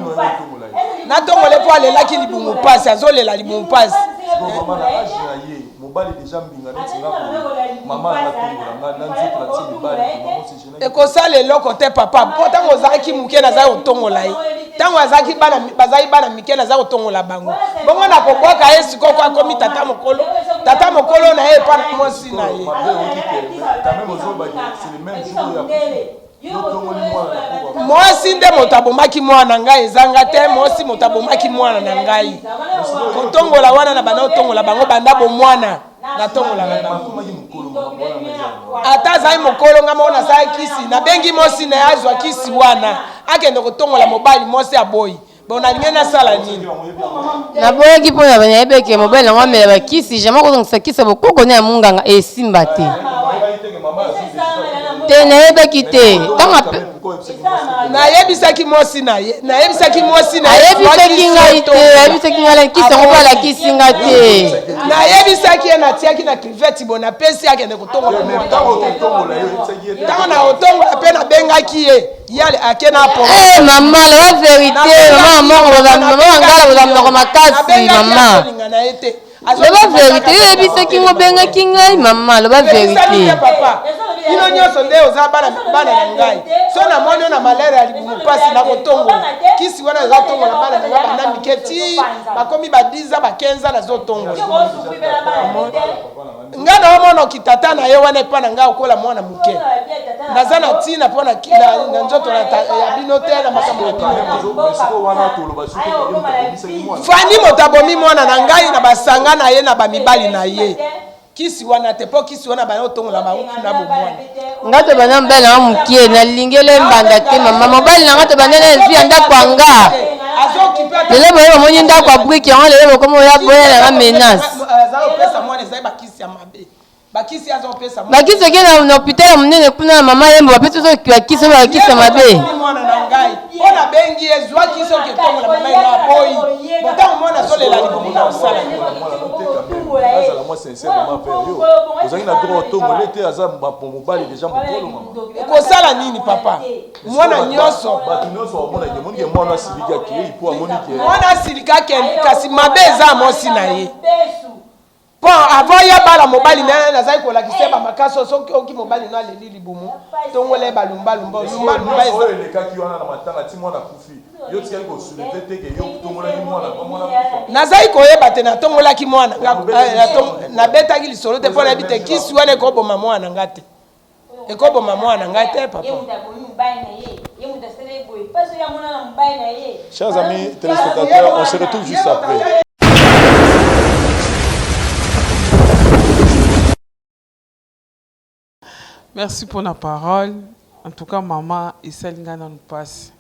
Natongole mpo alelaki libumu mpasi, azolela libumu mpasi. Mama, na age na ye, mobali déjà mbinga neti nga boye, mama anga tongola nga na nzoto na biso mibali, mama osegênaki? Ekosala eloko te papa, mpo ntango ozalaki moke nazali kotongola ye, ntango azalaki bana, bazali bana mike, nazali kotongola bango. Bongo nakobwaka ye sikoyo akomi tata mokolo, tata mokolo na ye epa na mwasi na ye. Mabe oyoki te, mais quand même ozobaki c'est le même jour oyo akufi, yo tongoli mwana na pokwa. Mwasi nde moto abomaki mwana ngai, ezanga te. Mwasi moto abomaki mwana na ngai. Kotongola wana na banda kotongola bango banda bomwana, natongolaka bango. Akomaki mokolo, makambo wana nga eza Ata azali mokolo, ngai moko nasala kisi, nabengi mwasi na ye azwa kisi wana akende kotongola mobali. Mwasi aboyi. Bon, nalingi nasala nini? Naboyaki mpo na nayebi eke mobali nango amela bakisi, jamais akozongisa kisi ya bokoko ne ya munganga, esimba te. Te, nayebaki te ntango Nayebisaki mwasi na ye, nayebisaki mwasi na ye. Ayebisaki ngai te, ayebisaki ngai kisi yango mpo alakisi nga te. Nayebisaki ye, natiaki na cuvette bo, napesi akende kotongola mwana. Ntango okotongola ye, oyebisaki ye te? Ntango na kotongola mpe nabengaki ye, ye ake na po. Eh, mama, loba vérité. Mama mongo, mama ngala, boza monoko makasi mama. Azolinga na ye te. Loba vérité, yo oyebisaki ngo, obengaki ngai mama, loba Eyebisaki vérité. te papa, bino nyonso nde oza bana, bana na ngai. So namoni yo na malere ya libumu mpasi, nakotongola kisi wana. Eza tongola bana na ngai banda mike ti bakomi ba 10 ans, ba 15 ans, nazotongola. Ngai naomona okitata na ye wana epa na ngai okola mwana moke. Naza na ntina mpo na na nzoto ya bino te, na makambo na bino te. Sikoyo wana toloba soki ye moto abomisaki mwana. Fani moto abomi mwana na ngai na basanga na ye na bamibali na ye. Kisi wana te, mpo kisi wana baya otongola bango kuna bomwana. Nga tobanda mobali nanga mokie, nalingele mbanda te mama. Mobali nanga tobanda na ezwi ya ndako ya nga. Azokipe. Lelo boye bamoni ndako ya brique yango, lelo bokomi oya boya nanga menace. Aza kopesa mwana ezali bakisi ya mabe, bakisi azopesa mwana. Bakisi oke na hôpital ya monene kuna na mama Yembo, bapesi biso bakisi oyo, bakisi ya mabe. Mwana na ngai mpo nabengi ye, zwa kisi oke tongola mama eno, aboyi. Botango mwana azolela libumu na kosala. Azala mwa sincère mama père, yo ozalaki na droit otongola te, aza mobali déjà mokolo mama. Ekosala nini papa? Mwana nyonso. Bato nyonso bamonaki, emonike mwana asiliki, akei po amoni ke Mwana asilika akende, kasi mabe eza ya mwasi na ye, mpo avant ye bala mobali na ye, nazali kolakisa ye bamakasi oyo soki oki mobali no aleli libumu, tongola ye balumbalumba, lumbalumba eza Oyo elekaki wana na matanga ti mwana akufi, yo tikali kosoulever te ke yo tongolaki mwana pa mwana akufa? Nazali koyeba te natongolaki mwana nabetaki lisolo te, mpo nayebi te kisi wana ekoboma mwana nga te, ekoboma mwana ngai te papa. Chers amis téléspectateurs, on se retrouve juste après. Merci pour la parole. En tout cas, maman, esali nga nanu pasi.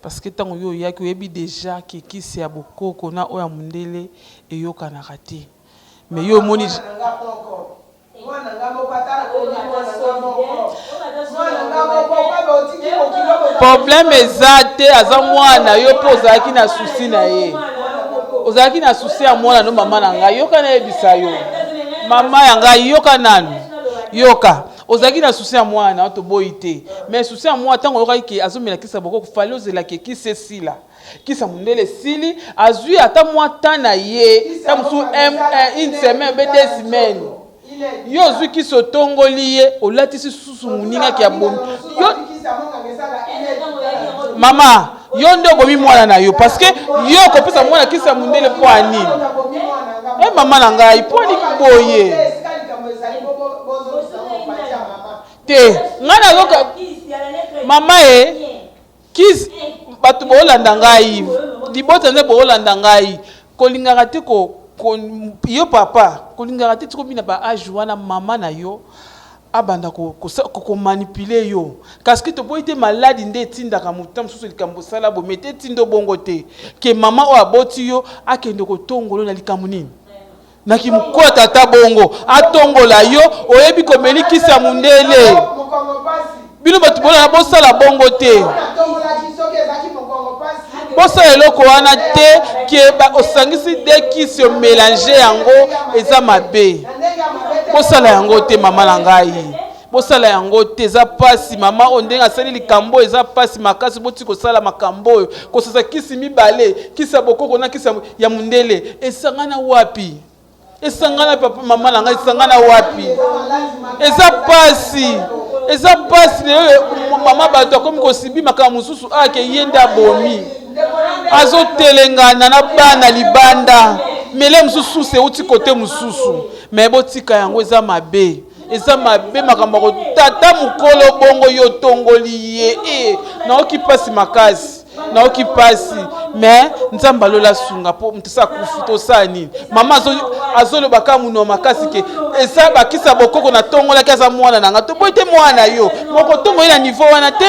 Parce que tango yo oyaki oyebi dejà que kisi ya bokoko na oyo ya mundele eyokanaka te. Mais yo omoni Problème eza te aza mwana yo mpe ozalaki na souci na ye ozalaki na souci ya mwana no mama na ngai yoka nayebisa yo mama ya ngai yoka nanu yoka ozalaki na souci ya mwana toboyi te mais souci ya mwana ntango oyokaki ke azomela kisi ya bokoko fali ozela ke kisi esila kisi ya mondele esili azwi ata mwa temps na ye ta mosusu une semaine be deux semaines yo ozwi kisi otongoli ye olatisi susu moninga ke abomi yo mama yo nde obomi mwana na yo parce que yo okopesa mwana kisi ya mondele mpo ya nini e mama na ngai mpo nini boye te ngai nazoka mama e Kis bato boolanda ngai libota nde boolanda ngai kolingaka te ko, ko yo papa kolingaka te tikomi na ba age wana mama na yo abanda komanipule ko, ko yo kasi toboyi te maladi nde etindaka moto ta mosusu likambo osala boye me te etindo bongo te ke mama oyo aboti yo akende kotongolo na likambo nini na kimokolo tata bongo atongola yo oyebi komeli kisi ya mundele bino bato bolala bosala bongo te bosala eloko wana te ke osangisi de kisi omelange yango eza mabe bosala yango te mama na ngai Bosala yango te eza pasi mama oyo ndenge asali likambo oyo eza pasi makasi boti kosala makambo oyo kosasa kisi mibale kisi ya bokoko na kisi ya mundele esangana wapi esangana papa mama na ngai esangana wapi eza pasi eza pasi lelo mama bato akomi kosibi makambo mosusu ake ah, ye nde abomi azotelengana na bana libanda mele mosusu euti kote mosusu me botika yango eza mabe eza mabe makambo ya tata mokolo bongo yo otongoli ye e naoki mpasi makasi naoki mpasi me nzambe alola asunga mpo moto esi akufi tosala nini mama azoloba kaka monoko makasi ke eza bakisa bokoko natongolaki aza mwana na nga toboyi te mwana yo mokotongo ye na niveau wana te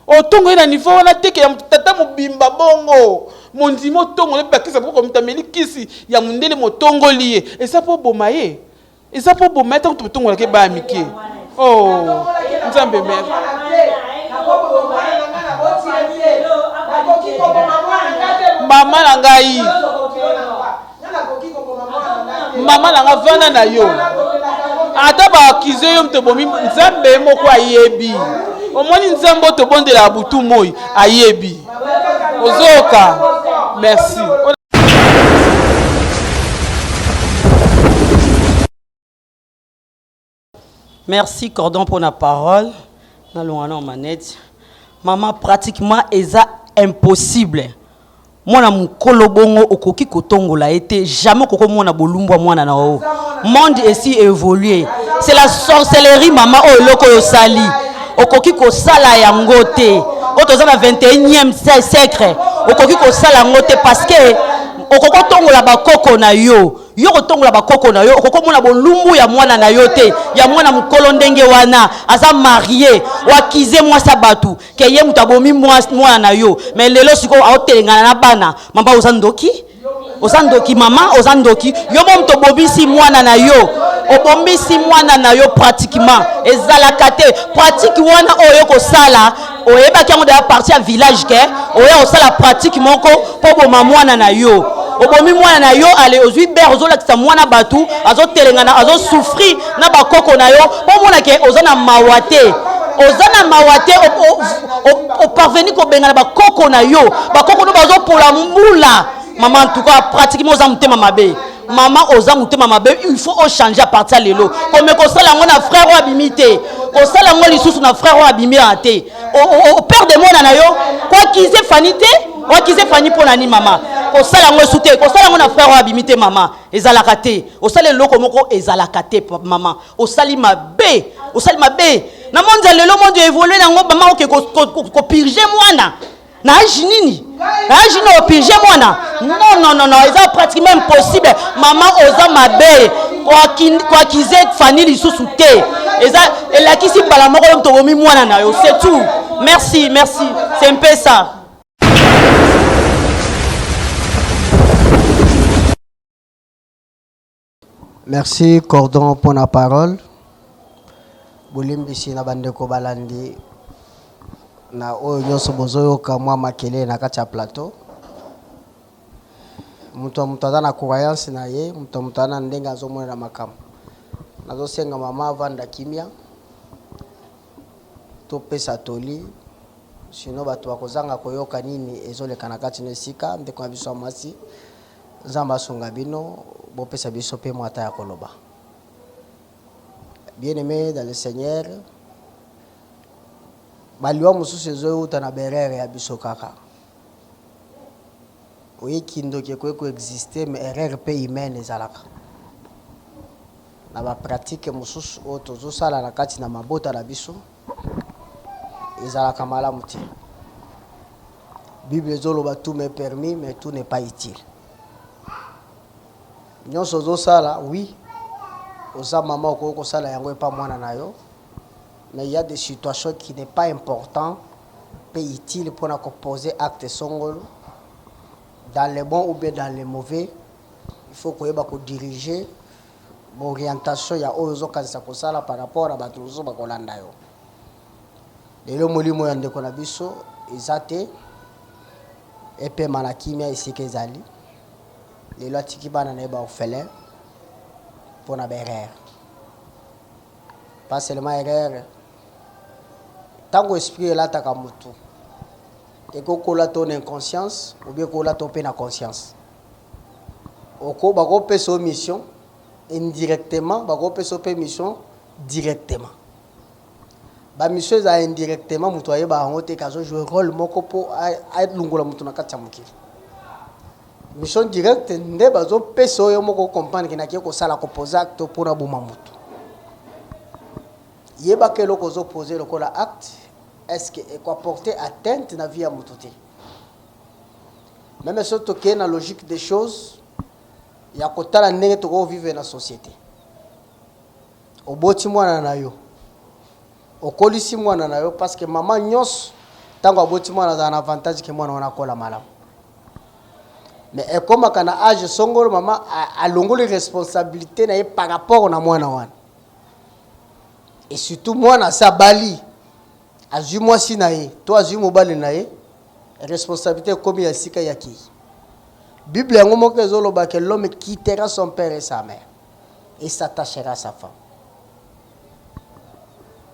otongo ye na niveau wana te ke ya tata mobimba bongo mondimi otongo ye bakisa bokoko moto ameli kisi ya mondele motongoli ye eza mpo oboma ye Eza po boma ye tango totongolaka ye bana mike. Oh Nzambe merci. Mama na ngai, mama na ngai vanda na yo, ata ba accuse yo moto obomi, Nzambe ye moko ayebi. Omoni Nzambe oyo tobondelaka butu moi ayebi. Ozoyoka? Merci. Merci cordon pour la parole. Nalonga na manette. Maman pratiquement eza impossible. Mwana mukolo bongo okoki kotongola ye te jamais okoki komona bolumbu ya mwana na yo. Monde esi évolué. C'est la sorcellerie maman oyo eloko oyo osali. Okoki kosala yango te. Oyo toza na 21e siècle. Okoki kosala yango te parce que okoki kotongola bakoko na yo. Yo kotongola bakoko na yo okoki komona bolumbu ya mwana na yo te ya mwana mokolo ndenge wana aza marie oakize mwasi ya bato ke ye moto abomi mwana na yo mais lelo sikoyo aotelengana na bana mama oza ndoki oza ndoki mama oza ndoki yo mo moto obomisi mwana na yo obombisi mwana na yo pratiquement ezalaka te pratique wana oyo kosala oyebaki yango deja parti ya village ke oya kosala pratique moko mpo boma mwana na yo obomi mwana na yo ale ozwi bere ozolakisa mwana bato azotelengana azosouffrir na bakoko na yo mpo omona ke oza na mawa te oza na mawa te oparveni kobengana bakoko na yo bakoko no bazopola mbula mama en tout cas pratiquement oza motema mabe mama oza motema mabe il faut ochange à partir ya lelo kome kosala yango na frère oyo abimi te kosala yango lisusu na frère oyo abimi ya te operde mwana na yo koakize fani te oakize fani mpo na nini mama kosala yango esu te kosala yango na frère oyo abimi te mama ezalaka te osala eloko moko ezalaka te mama osali mabe osali mabe na monde ya lelo monde evolue nango mama oke kopirge mwana na age nini na age nini opirge mwana non non non non eza pratiquement impossible mama oza mabe koakize fani lisusu te Eza elakisi mbala moko yo moto obomi mwana na yo. C'est tout. Merci, merci. C'est un peu ça. Merci Cordon pour la parole. Bolimbisi na bandeko balandi na oyo nyonso bozoyoka mwa makelele na kati ya plateau. Moto ya moto aza na croyance na ye, moto ya moto aza na ndenge azomonela makambo. Nazosenga mama avanda kimia, topesa toli, sinon bato bakozanga koyoka nini ezoleka na kati na esika. Ndeko na biso ya mwasi, Nzambe asunga bino, bopesa biso pe mwa temps ya koloba. Bien aime dans le Seigneur, ba liwa mosusu ezowuta na ba erreur ya biso kaka. Oye kindoki ekoki ko exister mais erreur pe humaine ezalaka. Na ba pratique mosusu oyo tozosala na kati na mabota na biso ezalaka malamu te. Bible ezoloba tout m'est permis mais tout n'est pas utile. Nyonso ozosala oui, oza mama okoki kosala yango epa mwana na yo, mais il y a des situations qui n'est pas important pe utile pona ko poser acte songolo dans le bon ou bien dans le mauvais, il faut koyeba ko diriger orientation ya oyo ozokanisa kosala par rapport na bato mosusu bakolanda yo. Lelo molimo ya ndeko na biso eza te, epema na kimia esika ezali. Lelo atiki bana na ye ba orphelin pona ba erreur. Pas seulement erreur, tango esprit elataka mutu, ekoki kolata yo na inconscience ou bien ekolata yo pe na conscience. Oko bakopesa yo mission indirectement, bakopesa yo pe mission directement. Ba mission ezala indirectement mutu ayebaka yango te ke azo jouer role moko po alongola mutu na kati ya mokili. Mission directe nde bazo pesa yo moko o comprendre ke nake kosala ko poser acte po na boma mutu. Yebaka eloko ozo poser lokola acte est ce que eko apporter atteinte na vie ya mutu te. Meme soki tokei na logique des choses ya kotala ndenge toko vivre na societe. Oboti mwana na yo, okolisi mwana na yo parce que maman nyonso tango aboti mwana azala na avantage ke mwana wana akola malamu. Mais ekomaka na age songolo mama alongoli responsabilité na ye par rapport na mwana wana. Et surtout mwana asi abali, azwi mwasi na ye to azwi mobali na ye, responsabilité ekomi ya esika ye akei. Bible yango moko ezoloba que l'homme quittera son père et sa mère et s'attachera à sa femme.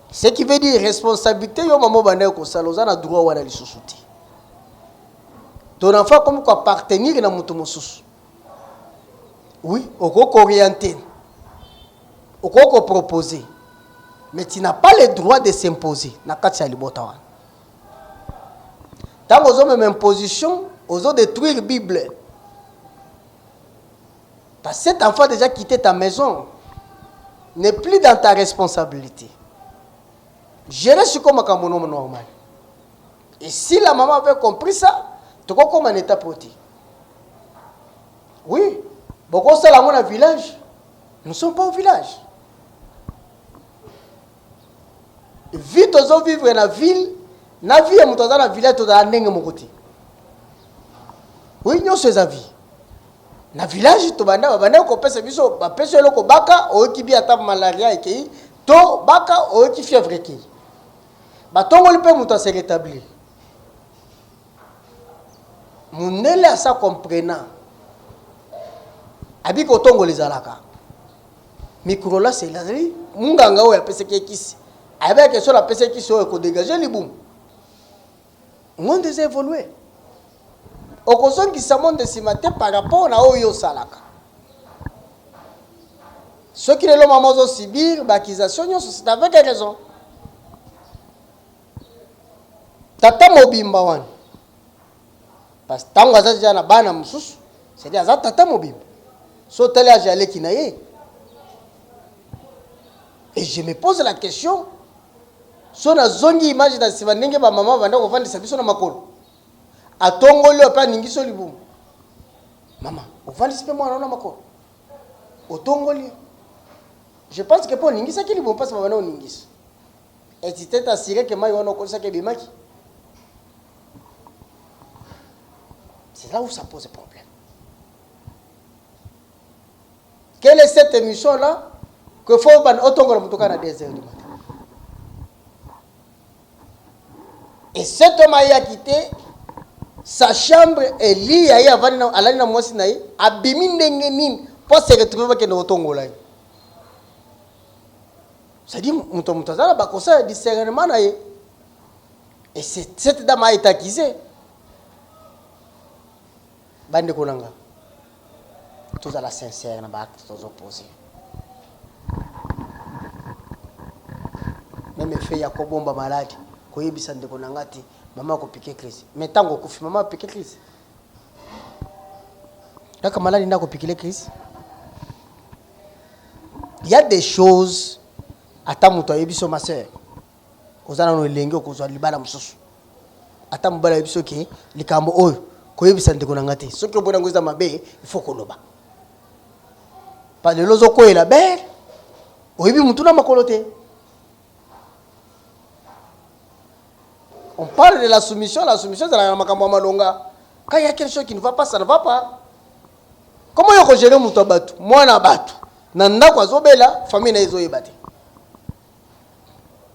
Ce qui veut dire responsabilité yo maman obandaki kosala oza na droit wana lisusu te. Ton enfant akomi ko appartenir na moto mosusu. Oui, okoki ko orienter, okoki ko proposer, mais tu n'as pas le droit de s'imposer na kati ya libota wana. Tango ozomema imposition, ozo detruire Bible. Parce cet enfant a déjà quitté ta maison, n'est plus dans ta responsabilité. Gérer sikoyo makambo no normal. Et si la maman avait compris ça, tokokoma na étape oyo te. Oui, bokosala yango na village. Nous ne sommes pas au village. Vie tozo vivre na ville, na vie ya moto aza na village tozala ndenge moko te. Oui, nyonso eza vie. Na village tobanda babandaki kopesa biso bapesi yo eloko baka oyoki bi ata malaria ekei to baka oyoki fièvre ekei. Batongoli mpe moto ase retablir. Mundele asa comprena abi kotongola ezalaka microlas ezali munganga oyo apesaki ye kisi ayebaki soki apesaki kisi oyo ekodegage libumu. Monde eza evolue okozongisa monde sima te par rapport na oyo osalaka. Soki lelo mama ozo subir ba accusation nyonso c'est avec raison. Tata mobimba wana parce que tango aza deja na bana mosusu c'est-à-dire aza tata mobimba so otali age ya leki na ye et je me pose la question so nazongi image na nsima ndenge ba mama banda kovandisa biso na makolo atongoli oyo mpe aningisi yo libumu mama ovandisi mpe mwana na makolo otongoli ye. Je pense que mpo oningisaki libumu mpasi babanda koningisa. Et tu t'es assuré que mayi wana okotisaki ebimaki? C'est là où ça pose problème. Quelle est cette émission là que faut ban otongola moto kaka na 2 heures du matin? Et cet homme a quitté sa chambre et lit ya ye avandi na alali na mwasi na ye abimi ndenge nini mpo se retrouver bakende kotongola ye. C'est-à-dire moto moto aza na bakosala discernement na ye. Et cette dame a été accusée. Bandeko na nga, tozala sincère na ba actes tozo poser. Meme effet ya kobomba malade, koyebisa ndeko na nga te, mama ako piquer crise. Mais tango okufi, mama ako piquer crise? Kaka malade nde ako piquer crise? Il y a des choses, ata moto ayebi so ma sœur, Oza nanu elenge okozua libala mususu ata mobali ayebisi yo ke likambo oyo koyebisa ndeko na nga te soki omoni yango eza mabe il faut koloba pa lelo ozokweyela bere oyebi mutu na makolo te. On parle de la soumission, la soumission ezalaka na makambo ya malonga. Quand il y a quelque chose qui ne va pas, ça ne va pas. Comment yo ko gérer moto ya bato, mwana ya bato na ndako azobela, famille na ye ezoyeba te.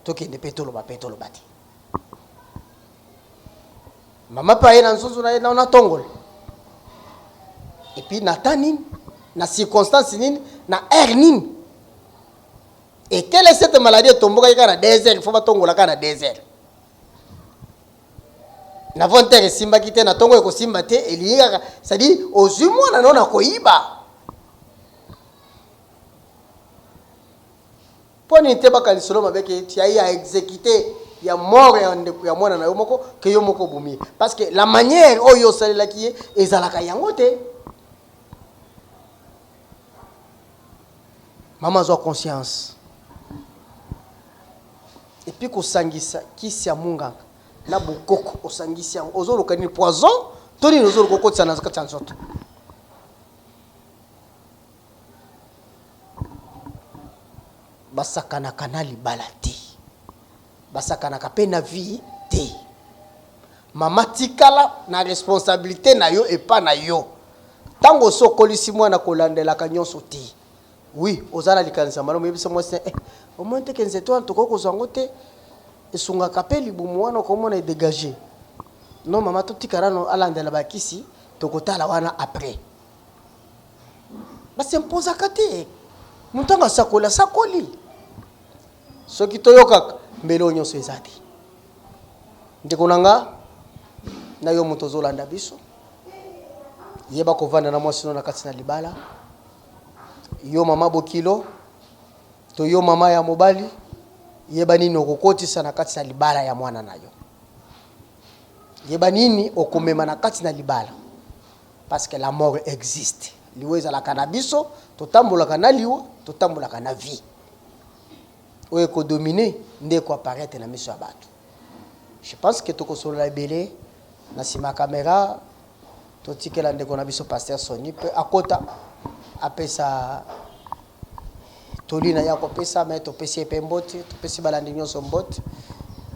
Tokende pe toloba pe toloba te. Mama pe aye na nzunzu na ye na natongola. Et puis na temps nini, na circonstance nini, na heure nini. Et quelle est cette maladie etombokaki kaka na 2 heures, il faut batongola kaka na 2 heures. Na 20 heures esimbaki te, na tongo ekosimba te, elingi kaka, c'est-à-dire ozwi mwana no na koyiba. Mpo nini te baka lisolo mabe ke tu as eu à executer ya mort ya ndeko ya mwana na yo moko ke yo moko obomi ye parce que la manière oyo yo osalelaki ye ezalaka yango te. Mama azwa conscience et puis kosangisa kisi ya munganga na bokoko osangisi yango ozoluka nini poison to nini ozoluka okotisa na kati ya nzoto. Basakanaka n'a libala te basakanaka pe n'a vie te maman tikala n'a responsabilite n'a yo epa n'a yo tango osi okolisi mwana kolandelaka nionso te oui oza n'a likanisi ya malamu yebisa mwasi eh omoni te ke nzete wana tokoki kozwa yango te esungaka pe libumu wana okomona e degage non maman totika nano alandela ba kisi tokotala wana après. Ba s'imposaka te. Moto yango asakoli, asakoli. Soki toyokaka, mbele oyo nyonso eza te. Ndeko na nga, na yo moto ozolanda biso, yeba kovanda na mwasi no na kati na libala. Yo mama bokilo, to yo mama ya mobali, yeba nini okokotisa na kati na libala ya mwana na yo. Yeba nini okomema na kati na libala. Parce que la mort existe. Liwa ezalaka na biso, totambolaka na liwa, totambolaka na vie. Oyo eko dominer nde eko apparaitre na miso ya bato. Je pense que tokosolola ebele na sima ya camera, totikela ndeko na biso Pasteur Sony pe akota apesa toli na ye akopesa, mais topesi ye pe mbote, topesi balandi nyonso mbote.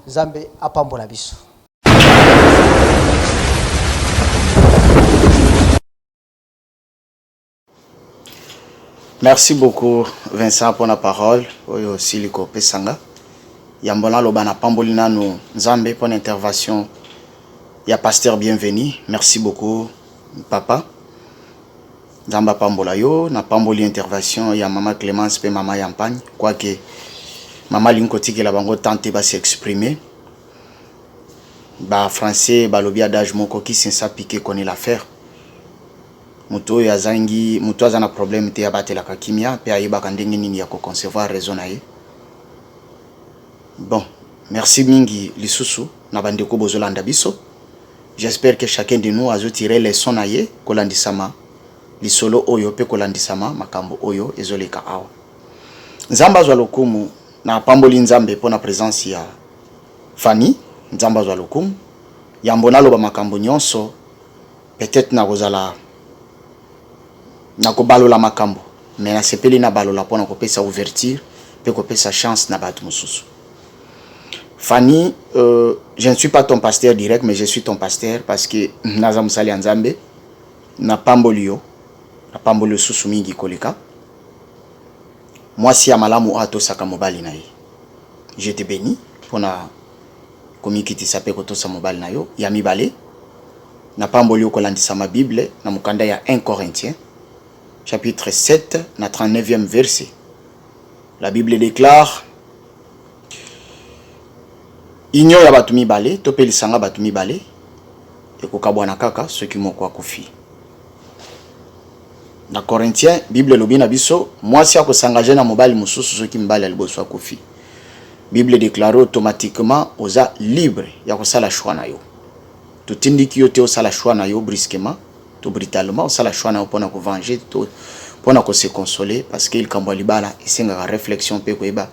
Nzambe apambola biso. Merci beaucoup Vincent pour la parole oyo osili kopesa nga. Yambo naloba napamboli nanu Nzambe mpo na intervention ya pasteur Bienvenu. Merci beaucoup papa. Nzambe apambola yo. Napamboli intervention ya mama Clemence mpe mama Yampagne, quoique mama alingi kotikela bango temps te ba s'exprimer. Ba français balobi adage moko qui sensa pique connait l'affaire. Moto oyo azangi moto aza na problème te abatelaka kimia pe ayebaka ndenge nini ya ko concevoir raison na ye. Bon, merci mingi lisusu na bandeko bozolanda biso. J'espère que chacun de nous azo tirer leçon na ye kolandisama lisolo oyo pe kolandisama makambo oyo ezoleka awa. Nzambe azwa lokumu na pamboli Nzambe pona presence ya Fanny, Nzambe azwa lokumu. Yambo naloba makambo nyonso, peut-etre nakozala nakobalola makambo. Mais nasepeli nabalola mpo na kopesa ouverture mpe kopesa chance na bato mosusu. Fanny, je ne suis pas ton pasteur direct, mais je suis ton pasteur parce que naza mosali ya Nzambe. Napamboli yo, napamboli yo susu mingi koleka. Mwasi ya malamu oyo atosaka mobali na ye. Je te bénis mpona komikitisa mpe kotosa mobali na yo. Ya mibale, napamboli yo kolandisama Bible na mokanda ya 1 Corinthiens chapitre 7 na 39e verset. La Bible déclare union ya bato mibale to mpe lisanga bato mibale ekokabwana kaka soki moko akufi. Na Corinthiens, Bible elobi na biso mwasi akosengage na mobali mosusu soki mobali ya liboso akufi. Bible déclare automatiquement oza libre ya kosala choix na yo. Totindiki yo te osala choix na yo brusquement to brutalement, osala choix na yo mpona kovenger to mpona kose consoler, parce que likambo ya libala esengaka réflexion mpe koyeba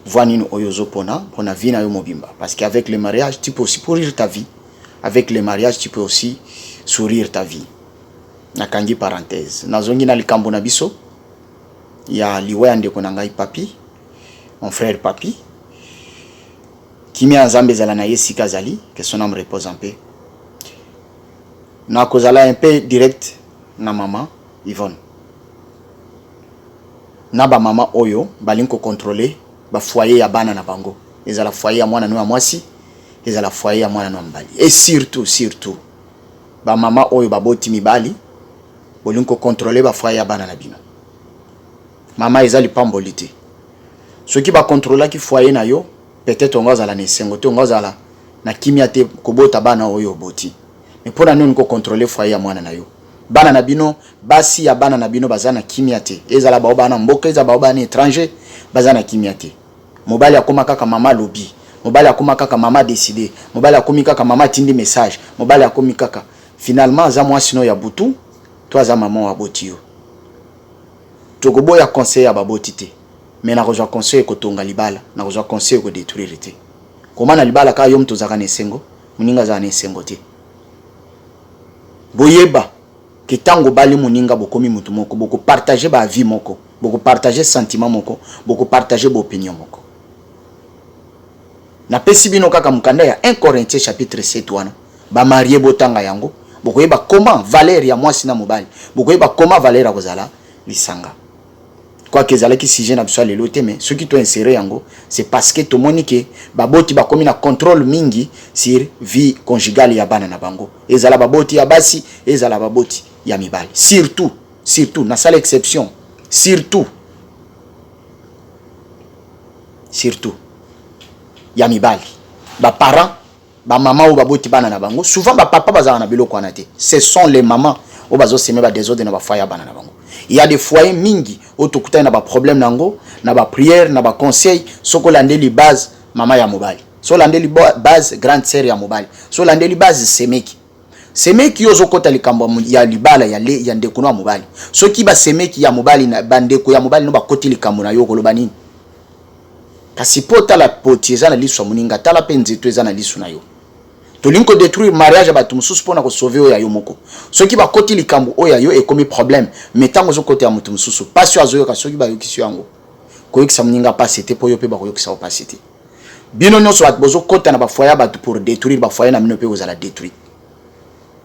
voie nini oyo ozopona mpona vie na yo mobimba, parce que avec le mariage tu peux aussi pourrir ta vie, avec le mariage tu peux aussi sourire ta vie. Nakangi parenthèse, nazongi na likambo na biso ya liwa ya ndeko na ngai Papi, mon frère Papi. Kimia ya Nzambe ezala na ye esika azali, que son âme repose en paix. Nakozala un peu direct na mama Yvonne na bamama oyo balingi kocontrôler bafoyer ya bana na bango, ezala foyer ya mwana no ya mwasi, ezala foyer ya mwana no ya mobali, et surtout surtout bamama oyo baboti mibali, bolingi kocontrôler bafoyer ya bana na bino. Mama, eza lipamboli te. Soki bakontrolaki foyer na yo, peut-être ongo azala na esengo te, ongo azala na kimia te kobota bana oyo oboti. Mais mpona nini kocontrôler foyer ya mwana na yo? Bana na bino, basi ya bana na bino baza na kimia te, ezala bao bana mboka, ezala bao bana étranger, baza na kimia te. Mobali akóma kaka mama alobi, mobali akóma kaka mama décide, mobali akomi kaka mama atindi message, mobali akomi kaka finalement aza mwasi no ya butu to aza mama oyo aboti yo. Tokoboya conseil ya baboti te, mais nakozwa conseil ekotonga libala, nakozwa conseil ekodétruire te. Koma na libala kaka yo moto ozalaka na esengo, moninga azala na esengo te. Boyeba ke ntango obali moninga, bokomi motu moko, bokopartager baavis moko, bokopartager sentiment moko, bokopartager baopinion moko. Napesi bino kaka mokanda ya 1 Corinthiens chapitre 7 wana. Bamariés, botanga yango, bokoyeba comment valeur ya mwasi na mobali, bokoyeba comment valeur ya kozala lisanga. Quoique ezalaki sujet na biso ya lelo te, mais soki toinsérer yango, c'est parce que tomoni ke baboti bakomi na contrôle mingi sur vie conjugale ya bana na bango, ezala baboti ya basi, ezala baboti ya mibali. Surtout surtout, nasala exception, surtout surtout ya mibali, baparent, bamama oyo baboti bana na bango. Souvent bapapa bazalaka na biloko wana te, ce sont les mamans oyo bazosemer badésordre na bafoyer ya bana na bango. Il y a des foyers mingi oyo tokutani na baproblème nango, na baprière, na baconseil. Soki olandeli base, mama ya mobali, so olandeli base, grande sœur ya mobali, so olandeli base, semeki. Semeki yo ozokɔta likambo ya libala ya ndeko no ya mobali. Soki basemeki ya mobali na bandeko ya mobali no bakoti likambo na yo, okoloba nini? Kasi mpo otala poti eza na liso ya moninga, tala mpe nzeto eza na liso na yo. Tolingi kodétruire mariage ya bato mosusu mpona kosauver oyo ya yo moko. Soki bakoti likambo oyo ya yo, ekomi problème, mais ntango ozokota ya moto mosusu, mpasi oyo azoyoka, soki bayokisi yo yango, koyokisa moninga mpasi te, mpo yo mpe bakoyokisa yo mpasi te. Bino nyonso bato bozokota na bafoyer ya bato pour détruire bafoyer na bino, mpe kozala détruire.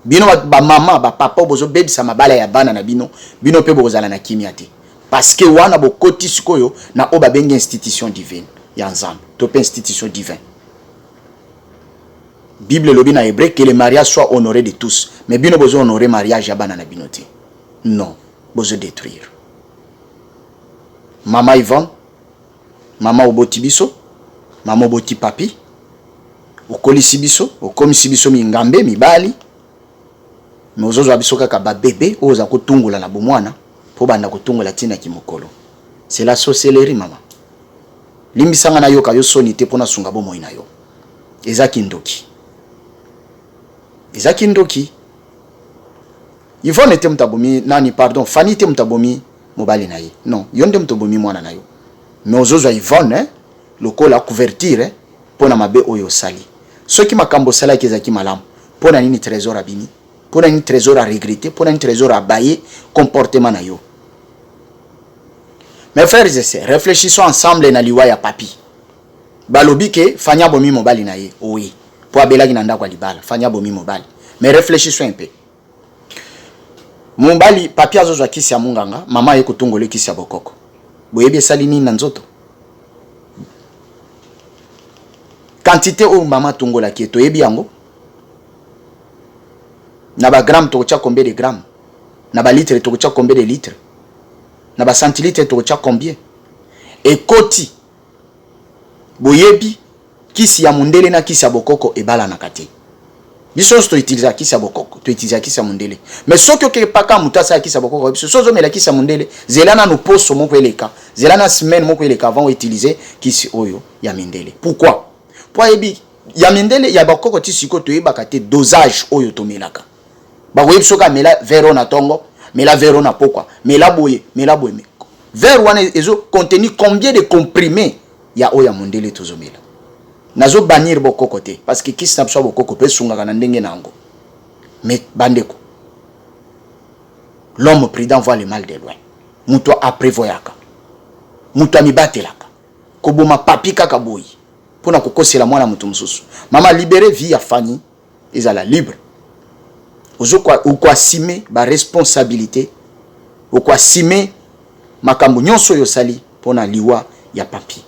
Bino bamama, bapapa oyo bozobebisa mabala ya bana na bino, bino mpe bokozala na kimia te, parce que wana bokoti sikoyo na oyo babengi institution divine ya Nzambe to mpe institution divin. Bible elobi na Hébreu que le mariage soit honoré de tous, mais bino bozo honorer mariage ya bana na bino te. Non, bozo détruire. Mama Yvonne, mama oboti biso, mama oboti Papi, okolisi biso, okomisi biso mingambe mibali, mais ozozwa biso kaka babebe oyo oza kotungola na bomwana mpo banda kotungola ntina kimokolo. C'est la sorcellerie. Mama, limbisanga, nayoka yo soni te mpo nasunga bomoi na yo. Eza kindoki, eza kindoki. Yvonne te moto abomi nani, pardon, Fani te moto abomi mobali na ye. Non, yo nde moto obomi mwana na yo, mais ozozwa Yvonne, eh, lokola couverture, eh, mpo na mabe oyo osali. Soki makambo osalaki ezalaki malamu, mpo na nini Trésor abimi? Mpo na nini Trésor aregretter? Mpo na nini Trésor abaye comportement na yo? Mes frères et sœurs, réfléchissons ensemble na liwa ya papi. Balobi ke Fanny abomi mobali na ye. Oui. Po abelaki na ndako ya libala. Fanny abomi mobali. Mais réfléchissons un peu. Mobali papi azozwa kisi ya munganga, mama aye kotungola kisi ya bokoko. Boyebi esali nini na nzoto? Quantité oyo mama atongolaki ye toyebi yango? Na ba grammes tokotia combien de grammes? Na ba litres tokotia combien de litres? Na ba centilitres tokotia combien? Ekoti boyebi kisi ya mundele na kisi ya bokoko ebalanaka te. Biso nyonso toutilisaka kisi ya bokoko, toutilisaka kisi ya mundele. Mais soki okeke paka moto asala kisi ya bokoko, biso soki ozomela kisi ya mundele, zela nanu poso moko eleka, zela na semaine moko eleka avant outiliser kisi oyo ya mindele. Pourquoi? Po ayebi ya mindele ya bokoko ti sikoyo toyebaka te dosage oyo tomelaka. Bakoyebi soki amela verre oyo na tongo, mela verre oyo na pokwa, mela boye, mela boye. Mais verre wana ezo contenir combien de comprimés ya oyo ya mondele tozomela? Nazo bannir bokoko te parce que kisi na biso ya bokoko pe esungaka na ndenge na yango. Mais bandeko, l'homme prudent voit le mal de loin. Moto a prevoyaka, moto amibatelaka. Koboma papi kaka boye pona kokosela mwana moto mosusu. Mama libere vie ya Fanny ezala libre. Ozo ko assumer ba responsabilité, oko assumer makambo nyonso oyo osali pona liwa ya papi.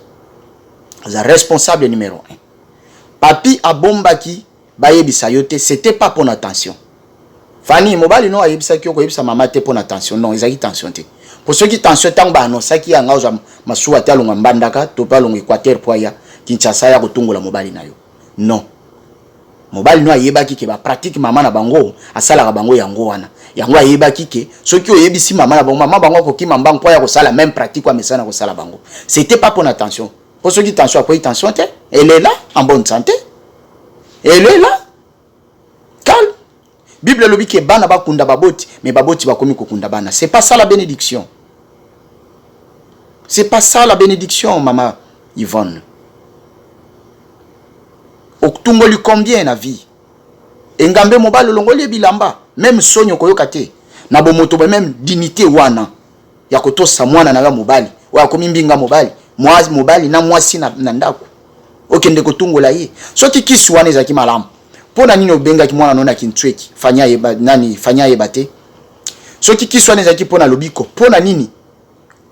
Oza responsable numero 1. Papi abombaki bayebisa yo te, c'était pas pona tension. Fanny, mobali no ayebisaki yo koyebisa mama te pona tension. Non, ezalaki tension te. Po soki tension tango ba annoncaki yanga ozwa masuwa te alongwa Mbandaka to pe alongwa Equateur po aya Kinshasa ya kotungola mobali na yo. Non. Mobali no ayebaki ke ba pratique mama na bango asalaka bango yango wana. Yango ayebaki ke soki oyebisi mama na bango, mama bango akokima mbangu po aya kosala même pratique oyo amesana kosala bango. C'était pas pona tension. Po soki tension akwei tension te, elle est là en bonne santé. Elle est là. Calme. Bible elobi ke bana bakunda baboti, mais baboti bakomi kokunda bana. C'est pas ça la bénédiction. C'est pas ça la bénédiction, maman Yvonne. Otungoli combien na vie? Engambe mobali olongoli ye bilamba, même soni okoyoka te. Na bomoto ba même dignité wana ya kotosa mwana na yo mobali, oyo akomi mbinga mobali, mwa mobali na mwasi na, na ndako. Okende kotungola ye. Soki kisi wana ezalaki malamu, mpo na nini obengaki mwana no na kintsweki? Fanya ayeba nani? Fanya ayeba te. Soki kisi wana ezalaki mpo na lobiko, mpo na nini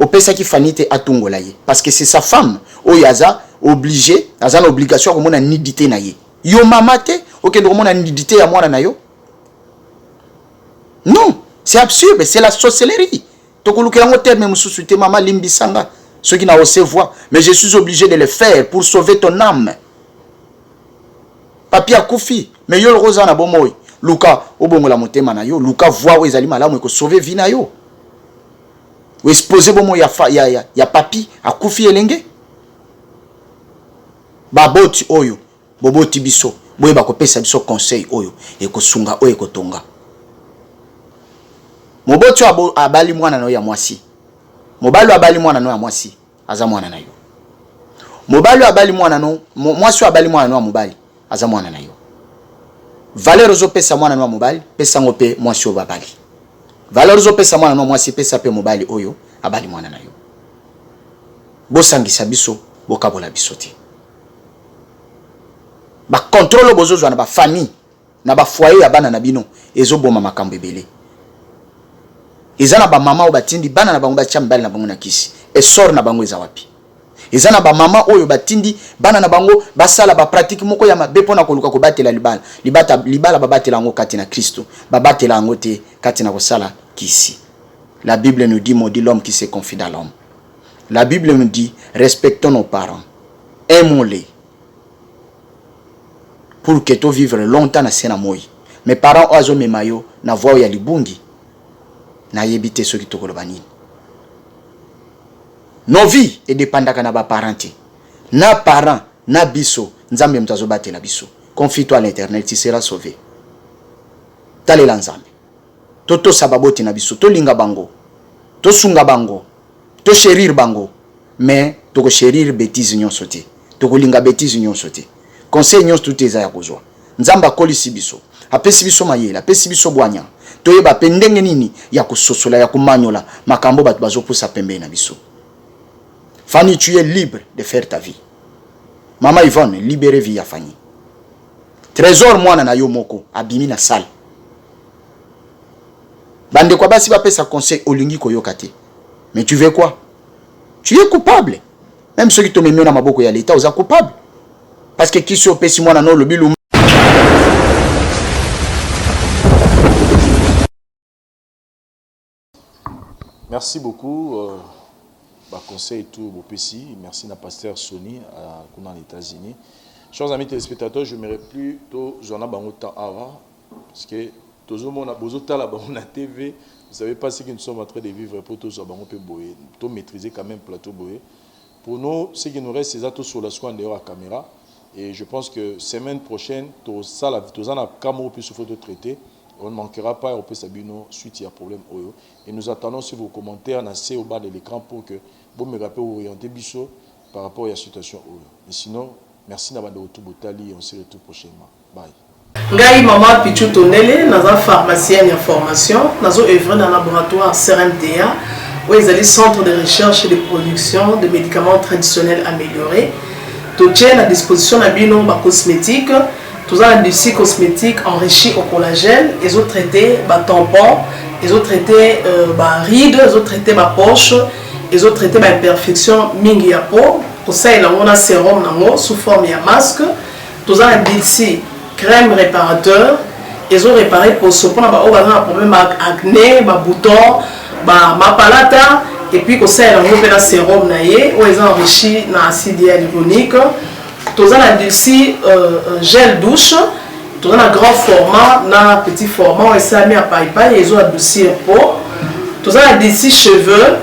opesaki Fanny te atungola ye? Parce que c'est sa femme oyo aza obligé, aza na obligation ya komona nudité na ye. Yo mama te okende komona nudité ya mwana na yo? Non, c'est absurde, c'est la sorcellerie. Tokolukela yango terme mosusu te, mama limbisa nga soki na hausse voix, mais je suis obligé de le faire pour sauver ton âme. Papi akufi, mais yo loko oza na bomoi, luka obongola motema na yo, luka voix oyo ezali malamu ekosauve vie na yo. Oexpose bomoi ya, ya, ya, ya papi akufi elenge. Baboti oyo boboti biso, boyeba kopesa biso conseil oyo ekosunga, oyo ekotonga. Moboti oyo abali mwana na yo ya mwasi, mobali oyo abali mwana na yo ya mwasi aza mwana na yo. Mobali oyo abali mwana no, mwasi oyo abali mwana no ya mobali aza mwana na yo. Valeur ozopesa mwana no ya mobali, pesa yango mpe mwasi oyo babali. Valeur ozopesa mwana no ya mwasi, pesa mpe mobali oyo abali mwana na yo. Bosangisa biso, bokabola biso te. Ba contrôle oyo bozozwa na ba famille, na ba foyer ya bana na bino ezoboma makambo ebele. Eza na ba mama oyo batindi bana na bango batia mibali na bango na kisi. Essor na bango eza wapi? Eza na ba mama oyo batindi bana na bango basala ba pratique moko ya mabe pona koluka kobatela libala. Libata, libala babatela yango kati na Kristo. Babatela yango te kati na kosala kisi. La Bible nous dit maudit l'homme qui se confie dans l'homme. La Bible nous dit respectons nos parents. Aimons-les. Pour que to vivre longtemps na se na moi. Mais parents oyo azomema yo na voie oyo ya libungi, nayebi te soki tokoloba nini. Nos vies edepandaka na ba parents te. Na parents na biso, Nzambe moto azobatela biso. Confie-toi à l'Eternel, tu seras sauvé. Talela Nzambe. Totosa baboti na biso, tolinga bango, tosunga bango, to cherir bango, mais toko cherir betise nyonso te, tokolinga betise nyonso te. Conseil nyonso tout eza ya kozwa. Nzambe akolisi biso, apesi biso mayele, apesi biso bwanya, toyeba pe ndenge nini ya kososola, ya komanyola makambo bato bazopusa pembeni na biso. Fanny tu es libre de faire ta vie. Mama Yvonne libere vie ya Fanny. Trésor mwana na yo moko abimi na salle. Bandeko ya basi bapesa conseil olingi koyoka te. Mais tu veux quoi? Tu es coupable. Même soki tomemi yo na maboko ya l'État oza coupable. Parce que kisi opesi mwana no olobi lumba. Merci beaucoup euh, ba conseil tout bopesi. Merci na pasteur Sony euh, kuna na États-Unis. Chers amis téléspectateurs, je ne plus to zona bango temps awa parce que tozomona bozotala bango na TV, vous savez pas ce que nous sommes en train de vivre pour tozwa bango pe boye, to maîtriser quand même plateau boye. Pour nous, ce qui nous reste c'est ça sur la en dehors à caméra et je pense que semaine prochaine to sala tozana kamo plus faut traiter. On ne manquera pas opesa bino suite ya problème oyo et nous attendons sur vos commentaires na se au bas de l'écran pour que bomeka pe orienter biso par rapport ya situation oyo. Mais sinon, merci na bandeko tout botali et on se retrouve prochainement. Bye. Ngai maman Pitchou Tondele, naza pharmacienne ya formation, nazo œuvrer na laboratoire CRMTA, oyo ezali centre de recherche et de production de médicaments traditionnels améliorés. Totie na disposition na bino ba cosmétiques Toza na Lucie cosmetique enrichi au collagène, ezo traiter ba tampons, ezo traiter euh, ba rides, ezo traiter ba poches, ezo traiter ba imperfections mingi ya peau, kosalela yango na sérum nango sous forme ya masque. Toza na Dulcie crème réparateur, ezo réparer poso mpona ba oyo baza na problème ya acné, ba boutons, ba mapalata et puis kosalela yango mpe na sérum na ye oyo eza enrichi na acide hyaluronique. Toza na Dulcie gel douche, toza na grand format na petit format oyo esalami ya paipai ezo adoucir peau. Toza na Dulcie cheveux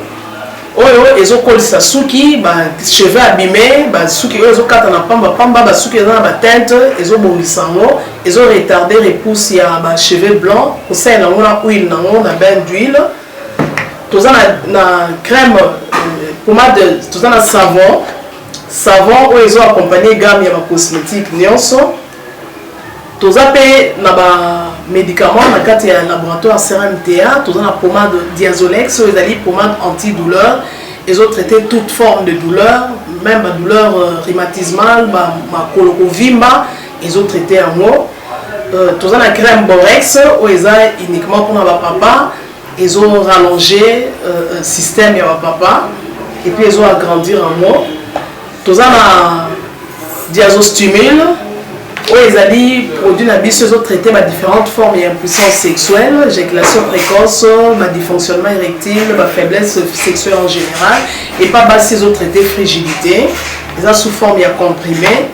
oyo ezokolisa suki, ba cheveux abime, ba suki oyo ezokatana pamba pamba, ba suki eza na ba teinte ezobongisa yango, ezo retarder repousse ya ba cheveux blancs, kosalela yango na huile nango na bain d'huile. Toza na, na crème pommade, toza na savon Savon oyo ezo accompagner gamme ya ba cosmetiques nionso. Toza pe na ba medicaments na kati ya laboratoire CRMTA, toza na pommade Diazolex oyo ezali pommade anti-douleur, ezo traiter toute forme de douleur, meme ba douleurs rhumatismales, ba makolo kovimba, ezo traiter yango. Toza na crème Borex oyo eza uniquement pona ba papa. Ezo rallonger système ya ba papa et puis ezo agrandir yango. Toza na diazostimule oyo ezali produit na biso ezo traiter ba différentes formes ya impuissance sexuelle, éjaculation précoce, ba dysfonctionnement érectile, ba faiblesse sexuelle en général et pas basi ezo traiter frigidité, eza sous forme ya comprimé.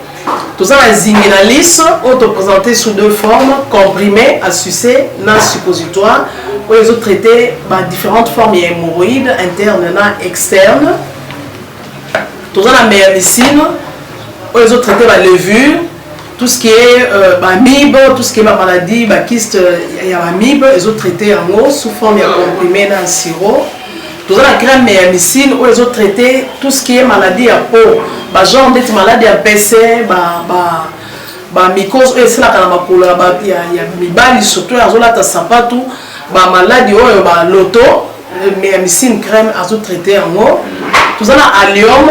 Toza na Zingenalis oyo to presenter sous deux formes, comprimé à sucer na suppositoire oyo ezo traiter ba différentes formes ya hémorroïdes interne na externe. Toza na Meyamicine oyo ezo traiter ba levure, tout ce qui est euh, ba amibe, tout ce qui est ba maladie, ba kyste ya ba amibe ezo traiter yango sous forme ya comprimé na sirop. Toza na crème meyamicine oyo ezo traiter tout ce qui est maladie ya peau, ba genre ndeti maladi ya mpese, ba ba ba mycose oyo esalaka na makolo ya ba ya, ya mibali surtout azolata sapatu, ba maladi oyo ba loto, meyamicine crème azo traiter yango. Toza na allium,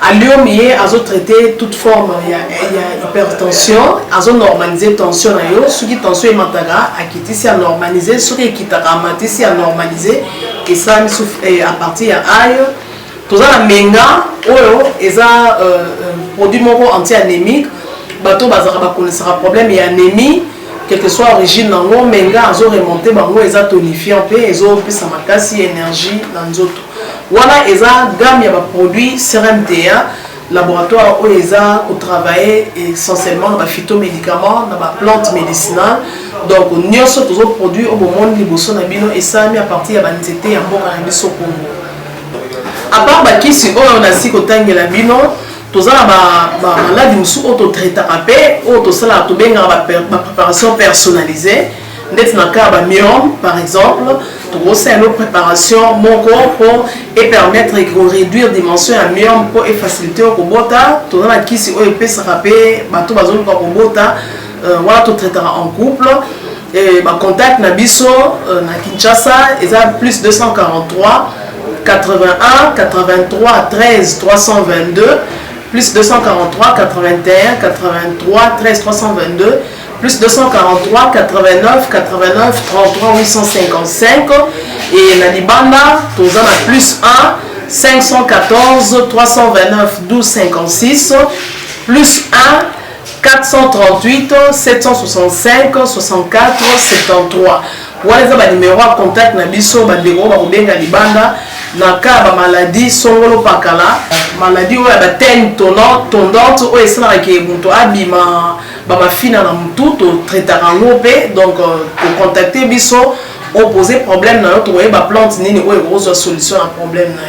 allium ye azo traiter toute forme ya, ya hypertension, azo normaliser tension na yo, soki tension emataka akitisi a normaliser, soki ekitaka amatisi a normaliser. Esalami sous à partir ya ail. Toza na menga oyo eza produit moko anti-anémique. Bato bazalaka bakonisaka problème ya anémie, quelle que soit origine nango, menga azo remonter bango, eza tonifiant pe ezo pesa makasi énergie na nzoto. Wana eza gamme ya ba produits CRMTA, laboratoire oyo eza ko travailler essentiellement na ba phytomédicaments, na ba plantes médicinales. Donc nionso tozo produire oyo bomoni liboso na bino esalami à partir ya ba nzete ya mboka na biso Congo. À part ba kisi oyo nasi kotangela bino, toza na ba, ba maladi mosusu oyo totraitaka mpe oyo tosalaka, tobengaka ba, ba préparation personnalisée. Ndeti na cas ya ba myome par exemple, tokosala yo préparation moko mpo e permettre ko réduire dimension ya myome mpo e faciliter yo kobota. Toza na kisi oyo epesaka mpe bato bazoluka kobota, wana totraitaka en couple. Et ba contact na biso na Kinshasa eza plus 243 81 83 13 322, plus 243 81 83 13 322, plus 243 89 89 33 855. Et na libanda toza na plus 1 514 329 12 56, plus 1 438 765 64 73. Wana eza banimero ya contact na biso. Bandeko oyo bakobenga libanda na ka ya bamaladi songolo pakala, maladi oyo ya batene tondante oyo esalaka ke moto abima bamafina na motu, totraitaka yango mpe. Donc kocontacte biso, opose problème na yo, tokoyeba plante nini oyo ekozwa solution na problème na yo.